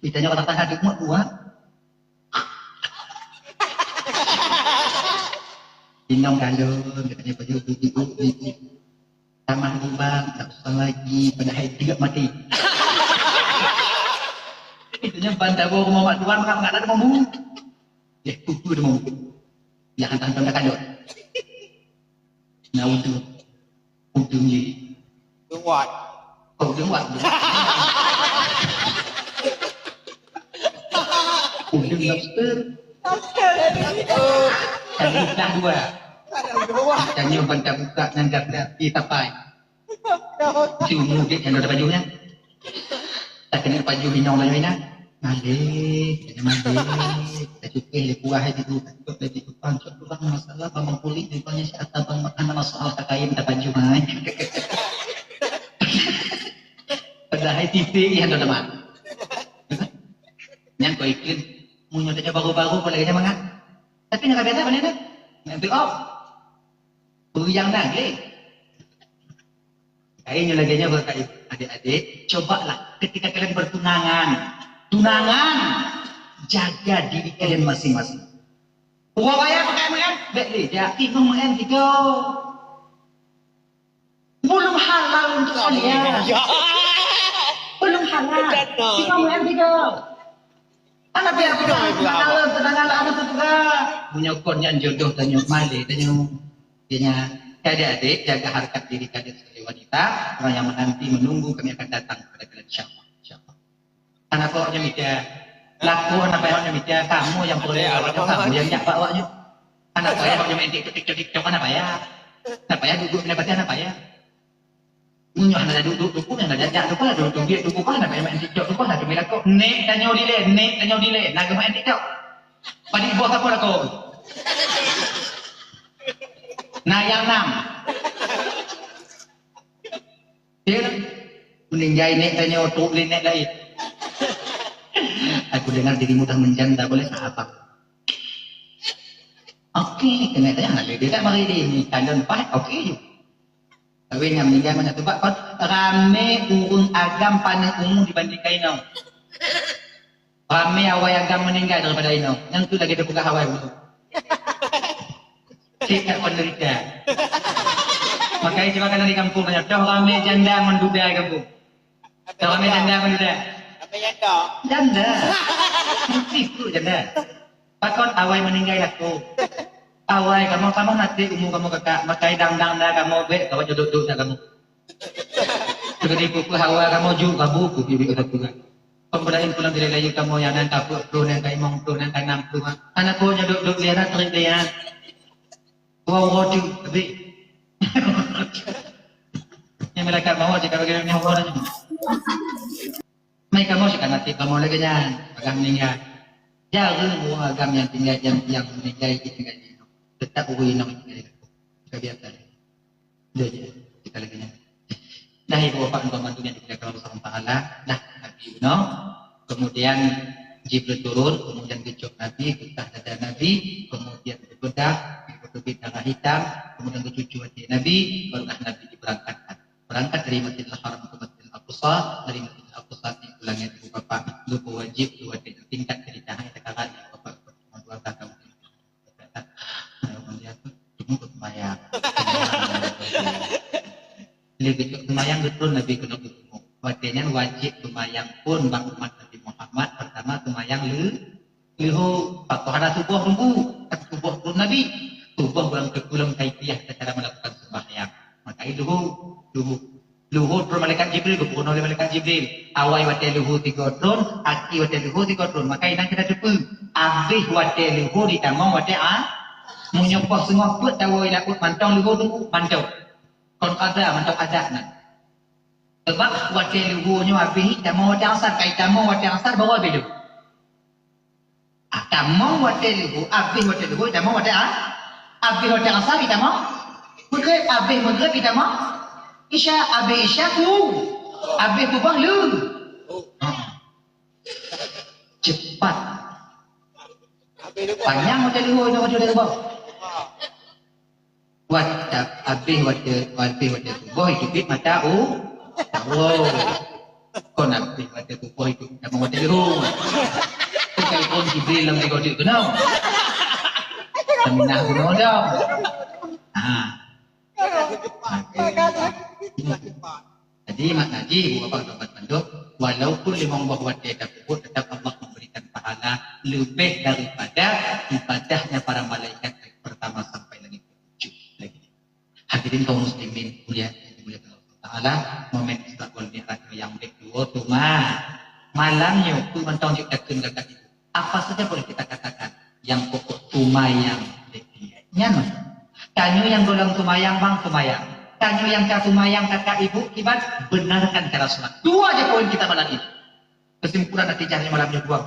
Kita nyong orang tangga duk buat buat. Inong kalon, katanya baju bubuk-bubuk. Tamah lubang, tak usah lagi, padahai tiga mati. Itunya ban dabo rumah mak tuan, mak nak mambu. Eh, kuku dia mambu. Jangan tahan tak kalon. Nah, untuk Udeng ye. Udeng wat. Oh, udeng wat. Udeng lobster. Lobster. Tadi dah dua. Ada udeng wat. Tanya bantah buka ngan dah dah di tapai. Cuma dia yang ada bajunya. Tak kena baju inong baju inang. Malik, kena malik. Dah cukup le kuah itu. Takut lagi tukang cok tukang masalah bang kulit rupanya si Atta bang makan nama soal kakain tak baju mai. Padahal titik ya teman-teman. Yang kau ikut, munyok saja baru-baru kau lagi semangat. Tapi nak biasa mana dah? Nanti oh. Beri yang dah, geng. Akhirnya lagi nyoe kata adik-adik, cobalah ketika kalian bertunangan, tunangan, jaga diri kalian masing-masing. Uroe raya pakai meu'en, bèk lé jak, inong meu'en tiga. Belum halal untuk kalian. Ya. Belum halal. Betul. Inong meu'en tiga. Anak dia aku dah tunangan, tunangan lah, anak tu juga. Meunyoe kon nyan jodoh tanyoe, malèe tanyoe. Jadinya, adik-adik, jaga harkat diri kalian sebagai wanita. Orang yang menanti, menunggu, kami akan datang kepada kalian, insya Allah. Insya Allah. Anak awak nyoe mita. Laku anak awak nyoe mita. Kamu yang boleh awak nyoe, kamu yang nyak awak nyoe. Anak awak nyoe main TikTok, TikTok, TikTok, anak payah. Anak payah duduk, anak payah, anak payah. Meunyoe hana duek-duek tuku, hana jak-jak tuku, hana duek-duek tuku, hana payah main TikTok tuku, hana payah lakoe. Nek tanyoe dilèe, nek tanyoe dilèe, na geumain TikTok. Padit boh sapeue lakoe? Na nyang nam. Ya kan? Mending jai nek tanyoe trok lé nek laén. Aku dengar dirimu dah menjanda, boleh sahabat. Oke, kena tanya, hana lé dia tak mari di ni, kandang pahat, oke je. Tapi nyang meninggai mana tu, Pak? Kon ramé ureueng agam paneuk umu dibandingkan inong. Ramé awai agam meninggai daripada inong. Nyang tu lagèe teupeugah awai umu. Cit that penderita. Makanya cuba kalau di kampung tanya, toh ramé janda ngon duda di kampung. Toh ramé janda ngon duda. Ramé janda. Janda. Mesti tu janda. Pakon awai meuninggai lakoe. Awai kamoe, kamoe na treb umu kamoe kakak, makai dang-dang na kamoe, bèk kamoe jadok-dok na kamoe. Seugedi peue-peue hawa kamoe jok kabu kupi bèk kapeugah. Peumulain pulang dilèe layeue kamoe nyang nan ka peuet ploh, nan ka limong ploh, nan ka nam ploh. Hana po jadok-dok lé na treb lé nyan. Wow, wow, tu, tapi. Nyang malaikat mawöt cit ka bagi nyawa dah. Mai kamoe cit ka mati, kamoe lagèe nyan, bagaih meuninggai. Jareueng ureueng agam nyang tinggai, nyang, nyang meuninggai, tinggai di inong. Teutap ureueng inong tinggai di inong. Ka biasa. Dah je, kita lagèe nyan. Nah, ibu bapak dan teman-teman yang dimuliakan Allah Subhanahu wa Taala, nah, Nabi Nuh, kemudian Jibril turun, kemudian geucok Nabi, geukah dada Nabi, kemudian geubedah, geuteubiet darah hitam, kemudian geucucu até Nabi, barulah Nabi diberangkatkan. Berangkat dari Masjidil Haram ke Masjidil Aqsa, dari Masjidil Aqsa di pulangan ibu bapak, geupeuwajib dua tingkat, tingkat cerita hanya sekarang ibu bapak cuma dua tahun. Cuma seumayang. Lé geucok seumayang geutrôn Nabi keunoe geujumuk. Watèe nyan wajéb seumayang phôn bak umat Nabi Muhammad, pertama seumayang leu-, leuhô. Pakon hana suboh teungku, kan suboh trôn Nabi. Suboh ureueng teupeulom kaifiah cara melakukan sembahyang. Maka leuhô, leuhô. Leuhô trôn malaikat Jibril, geupeurunoe lé malaikat Jibril. Awai watèe leuhô sigoe trôn, akhé watèe leuhô sigoe trôn. Maka inan kita teupeue. Abéh watèe leuhô ditamong watèe a-, meunyoe poh singoh peuet tawoe i laôt mantong leuhô teungku, mantong. Kon ada, mantong adat nyan. Sebab watèe leuhô nyoe abéh tamong watèe asar, kai tamong watèe asar baru abéh leuhô. Ah, tamong watèe leuhô, abéh watèe leuhô, tamong watèe a-, abéh watèe asar tamong Maghrib, abéh Maghrib tamong Isya, abéh Isya tu, abéh suboh leuhô. Ha. Cepat. Panyang watèe leuhô, watèe leuhô. Watèe abéh watèe, abéh watèe suboh, jeuet mata u-, oh. Kon abéh watèe suboh, jeuet mata watèe leuhô. Kon kai phôn Jibril lam tiga jeuet keunoe. Saminah keunoe dong. Ha. Jadi, makna jih, ibu bapak dan teman-teman, walaupun limong boh watèe tapeubuet, tetap Allah memberikan pahala lebih daripada ibadahnya para malaikat dari pertama sampai langit ketujuh lagi. Hadirin kaum muslimin mulia, yang dimuliakan Allah Taala, momen Isra wal Mi'raj nyang bèk tuwo teuma malam nyoe, peue mantong jeuet takheun gata ibu. Apa saja boleh kita katakan, yang pokok seumayang lé dia. Nyan. Tanyoe nyang gohlom seumayang, bang seumayang. Tanyoe nyang ka seumayang, kakak ibu, kiban benarkan cara salat. Dua je poin kita malam ini. Kesimpulan natijahnya malam ini dua.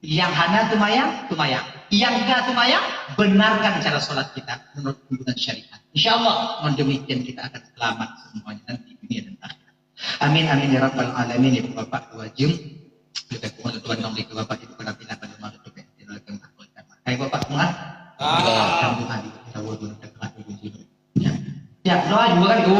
Nyang hana seumayang, seumayang. Nyang ka seumayang, benarkan cara salat kita menurut tuntunan syariat. Insya Allah, dengan demikian kita akan selamat semuanya nanti dunia dan akhirat. Amin, amin, ya rabbal alamin, ibu bapak dua jeuem. Kita kuat tuan dong di bapak ibu kena pindah pada malam tu, kan? Hai bapak semua. Alhamdulillah, kita buat dulu, kita buat dulu. Ya. Ya, doa juga kan, ibu.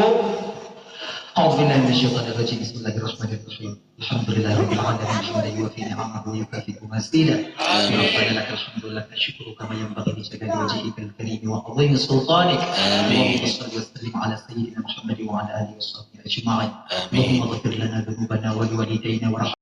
أعوذ بالله من الشيطان الرجيم. بسم الله الرحمن الرحيم. الحمد لله رب العالمين. حمدا يوافي نعمه ويكافئ مزيده. ربنا لك الحمد ولك الشكر كما ينبغي لجلال وجهك الكريم وعظيم سلطانك. آمين. اللهم صل وسلم على سيدنا محمد وعلى آله وصحبه أجمعين. آمين. اللهم اغفر لنا ذنوبنا ولوالدينا وارحمنا